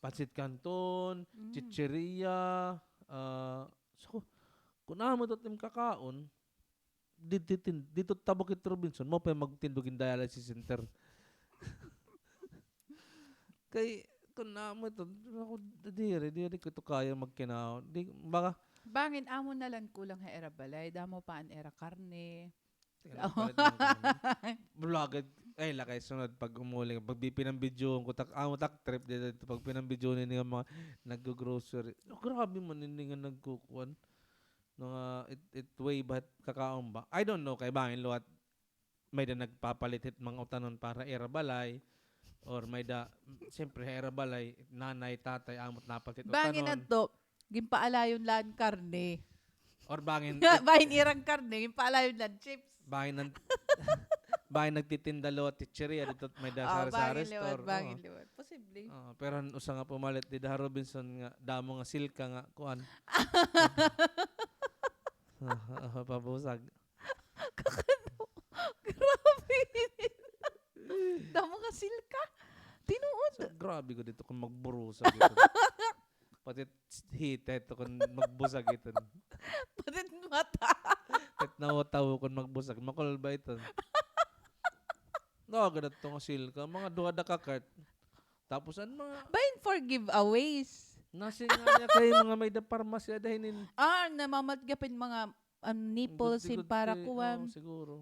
pancit canton, chichirya, ah, so, kun amo it im kakaon, didto, didto tabok it Robinson, maupay magtindog hin dialysis center. Kay, Ito na mo ito. Ako, diri, diri ko ito kaya magkinaon. Di, baka, bangin amo na lang kulang ha ira balay. Damo pa an ira karne. Tingnan, palit ng karne. Vlog, ay, lakay sunod pag umuli, pag pinambidyoon ko, tak, amo tak trip dito, pag pinambidyoon nini nga mga naggo-grocery. Oh, grabe man nini nga nagkukuan. Nga, it, it way ba, kakaon ba? I don't know, kay bangin liwat may-da nagpapalit hit mga utanon para ira balay, or may-da, siyempre, ira balay, nanay, tatay, amo it napalit hit utanon. Bangin adto, ginpaalayon la an karne. Or bangin, bangin ira an karne, ginpaalayon la an chips. Bangin an, bangin nagtitinda liwat chichirya didto, may-da sari-sari store. Bangin liwat, bangin liwat. Posible. Oo, pero an usa nga pumalit dida ha Robinson nga, damo nga silka nga, kuan. Ah, ah, pabusag. Kakano? Grabe. Damo nga silka. Tinuod. So, grabe ko dito kon magburusag ito. Pati hita ito kon magbusag ito. Pati mata. Pati nawataw kon magbusag. Makulba ito. Nakagad ito nga silka. Mga duha da ka cart. Tapos an mga bangin for giveaways. Nasi nga niya kay mga may-da parmasya da hinin. Ah, namamatgapin mga, um, nipples, para kuan. Oo, siguro.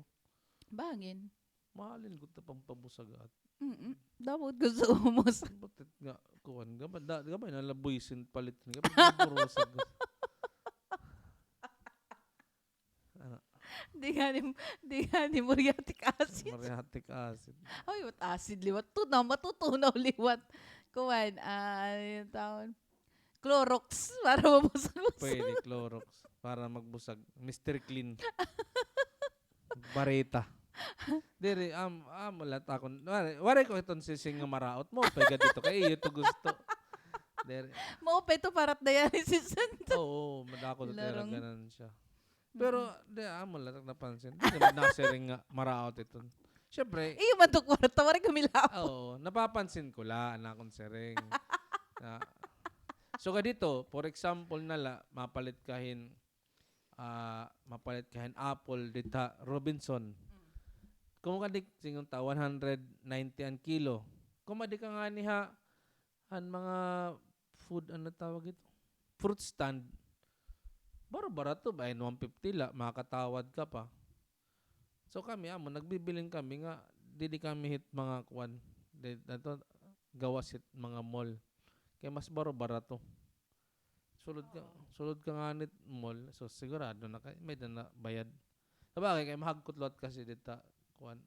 Bangin. Mahalin gud ta pampabusagat. Mm-mm. Dapat gusto umos. Batit nga, kuan, gamay, da, gamay na labuisin palit nga, pagburusag. Ano? Di nga ni, di nga ni muriatic acid. Muriatic acid. Ay, what acid liwat? Tunaw, matutunaw liwat. Kuan, ah, ano yung tawag? Clorox, para mabusag-busag. Pwede, Clorox. Para magbusag. Mister Clean. Bareta. Diri, am, amo la it akon. Waray, waray ko iton sising nga maraot mo. Pwede dito kay iyo to gusto. Diri. Maupay to para it dialysis center. Oo, madako to talaga ganansya. Pero, di, amo la it napansin. Di naman nasiring nga maraot iton. Siyempre. Iyo man to kwarta, waray kami laot. Oo, napapansin ko la, an akon siring. Na, so, kadito, for example na la, mapalit ka hin, ah, mapalit ka hin apple dita Robinson. Mm. Kung kadi, singon ta, one hundred ninety an kilo. Kung madi ka ngani ha, an mga food, ano tawag ito? Fruit stand. Baro-barato ba? Ay, one fifty la, makakatawad ka pa. So kami, amo, nagbibilin kami nga, didi kami hit mga kuan, di, ato, gawas hit mga mall. Kay mas baro-barato. Sulod ka, sulod ka ngani hit mall, so sigurado na kay may-da na bayad. Sabagay, kay mahagkot liwat kasi dita, kuan.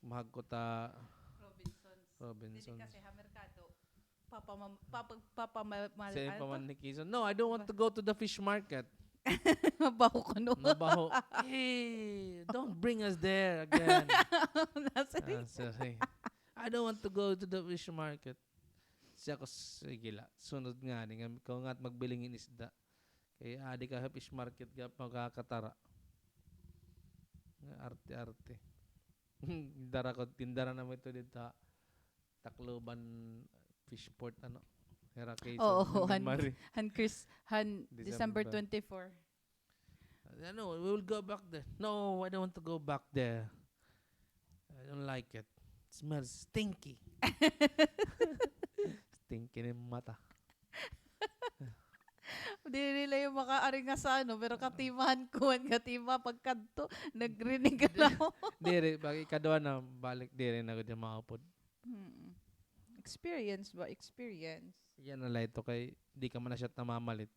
Mahagkot ha Robinsons. Robinsons. Didi kasi ha merkado. Papa, mam-, papa, papa, ma-, ma-, ano to? Pamanikisan. No, I don't want to go to the fish market. Mabaho kuno. Mabaho. Eh, don't bring us there again. Nasiring. Ah, sorry. I don't want to go to the fish market. Siya ko, sige la. Sunod ngani nga, ikaw nga it magbiling hin isda. Kay adi ka ha fish market, ga-, magkakatara. Nga arte-arte. Dara ko, tindara naman ito dito ha Tacloban Fishport, ano? Hira kay han, han Chris, han December twenty-four. Ano, we will go back there. No, I don't want to go back there. I don't like it. It smells stinky. Stinky na yung mata. Diri la yung makaari nga sa ano, pero katimahan kuan, katima pagkadto, nagrinig ka na. Diri, pag ikaduha na, balik, diri na gud yung maupod. Mm. Experience ba? Experience. Yan na la ito kay di ka man na siya namamalit.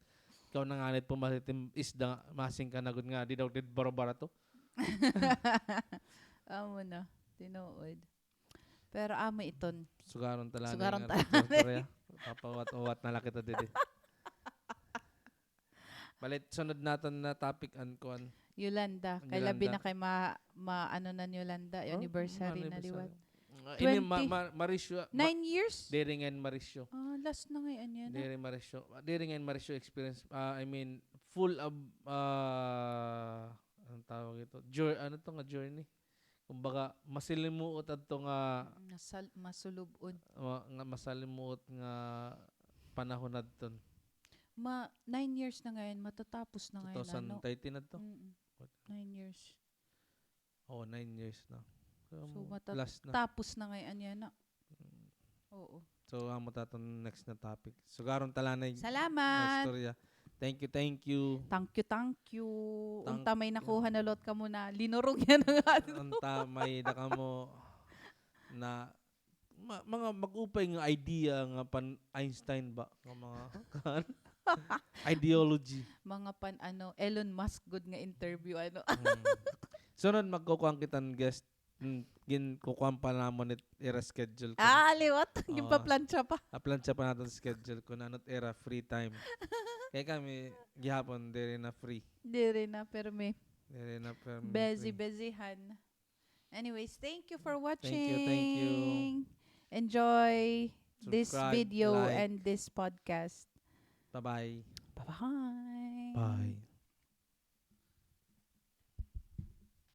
Ikaw na nga nit pumalit yung isda, masing ka na gud nga, di daw, di baro-barato. Amo na, tinuod. Pero amo iton. Sugaron ta la. Sugaron ta la. Papawat-uwat na la kita didi. Balit, sunod naton na topic an kuan. Yolanda. Kay labi na kay ma-, ma-, ano na ni Yolanda, anniversary na liwat. Ini ma-, ma-, Marisyo, ma-, nine years? Diri ngay-an Marisyo. Ah, last na ngay-an yana. Diri Marisyo. Diri ngay-an Marisyo experience. Ah, I mean, full of, ah, anong tawag ito? Jour-, ano to nga journey? Kumbaga, masalimuot adto nga, mm, nasal-, masulub-on. Nga masalimuot nga panahon adton. Ma-, nine years na ngay-an, matatapos na ngay-an, ano? Two thousand thirteen adto? Mm-mm. Nine years. Oo, nine years na. So, last na. Matatapos na ngay-an yana. Mm. Oo. to amo ta aton next na topic. Sugaron ta la anay nga istorya. Thank you, thank you. Thank you, thank you. Unta may nakuha na liwat kamo na linurog yana nga ano. Unta may-ada kamo na ma-, mga mag-upay nga idea nga pan Einstein ba nga mga kan ideology. Mga pan ano, Elon Musk gud nga interview ano. Mm. Sunod magkukuan kita hin guest. Mm, ginkukuan pa namon it ira schedule kun. Ah, liwat. Ginpaplantsa pa. Paplantsa pa naton schedule kun ano it ira free time. Kay kami gihapon diri na free. Diri na permi. Diri na permi. Busy, busyhan. Anyways, thank you for watching. Thank you, thank you. Enjoy this video and this podcast. Bye-bye. Bye-bye. Bye.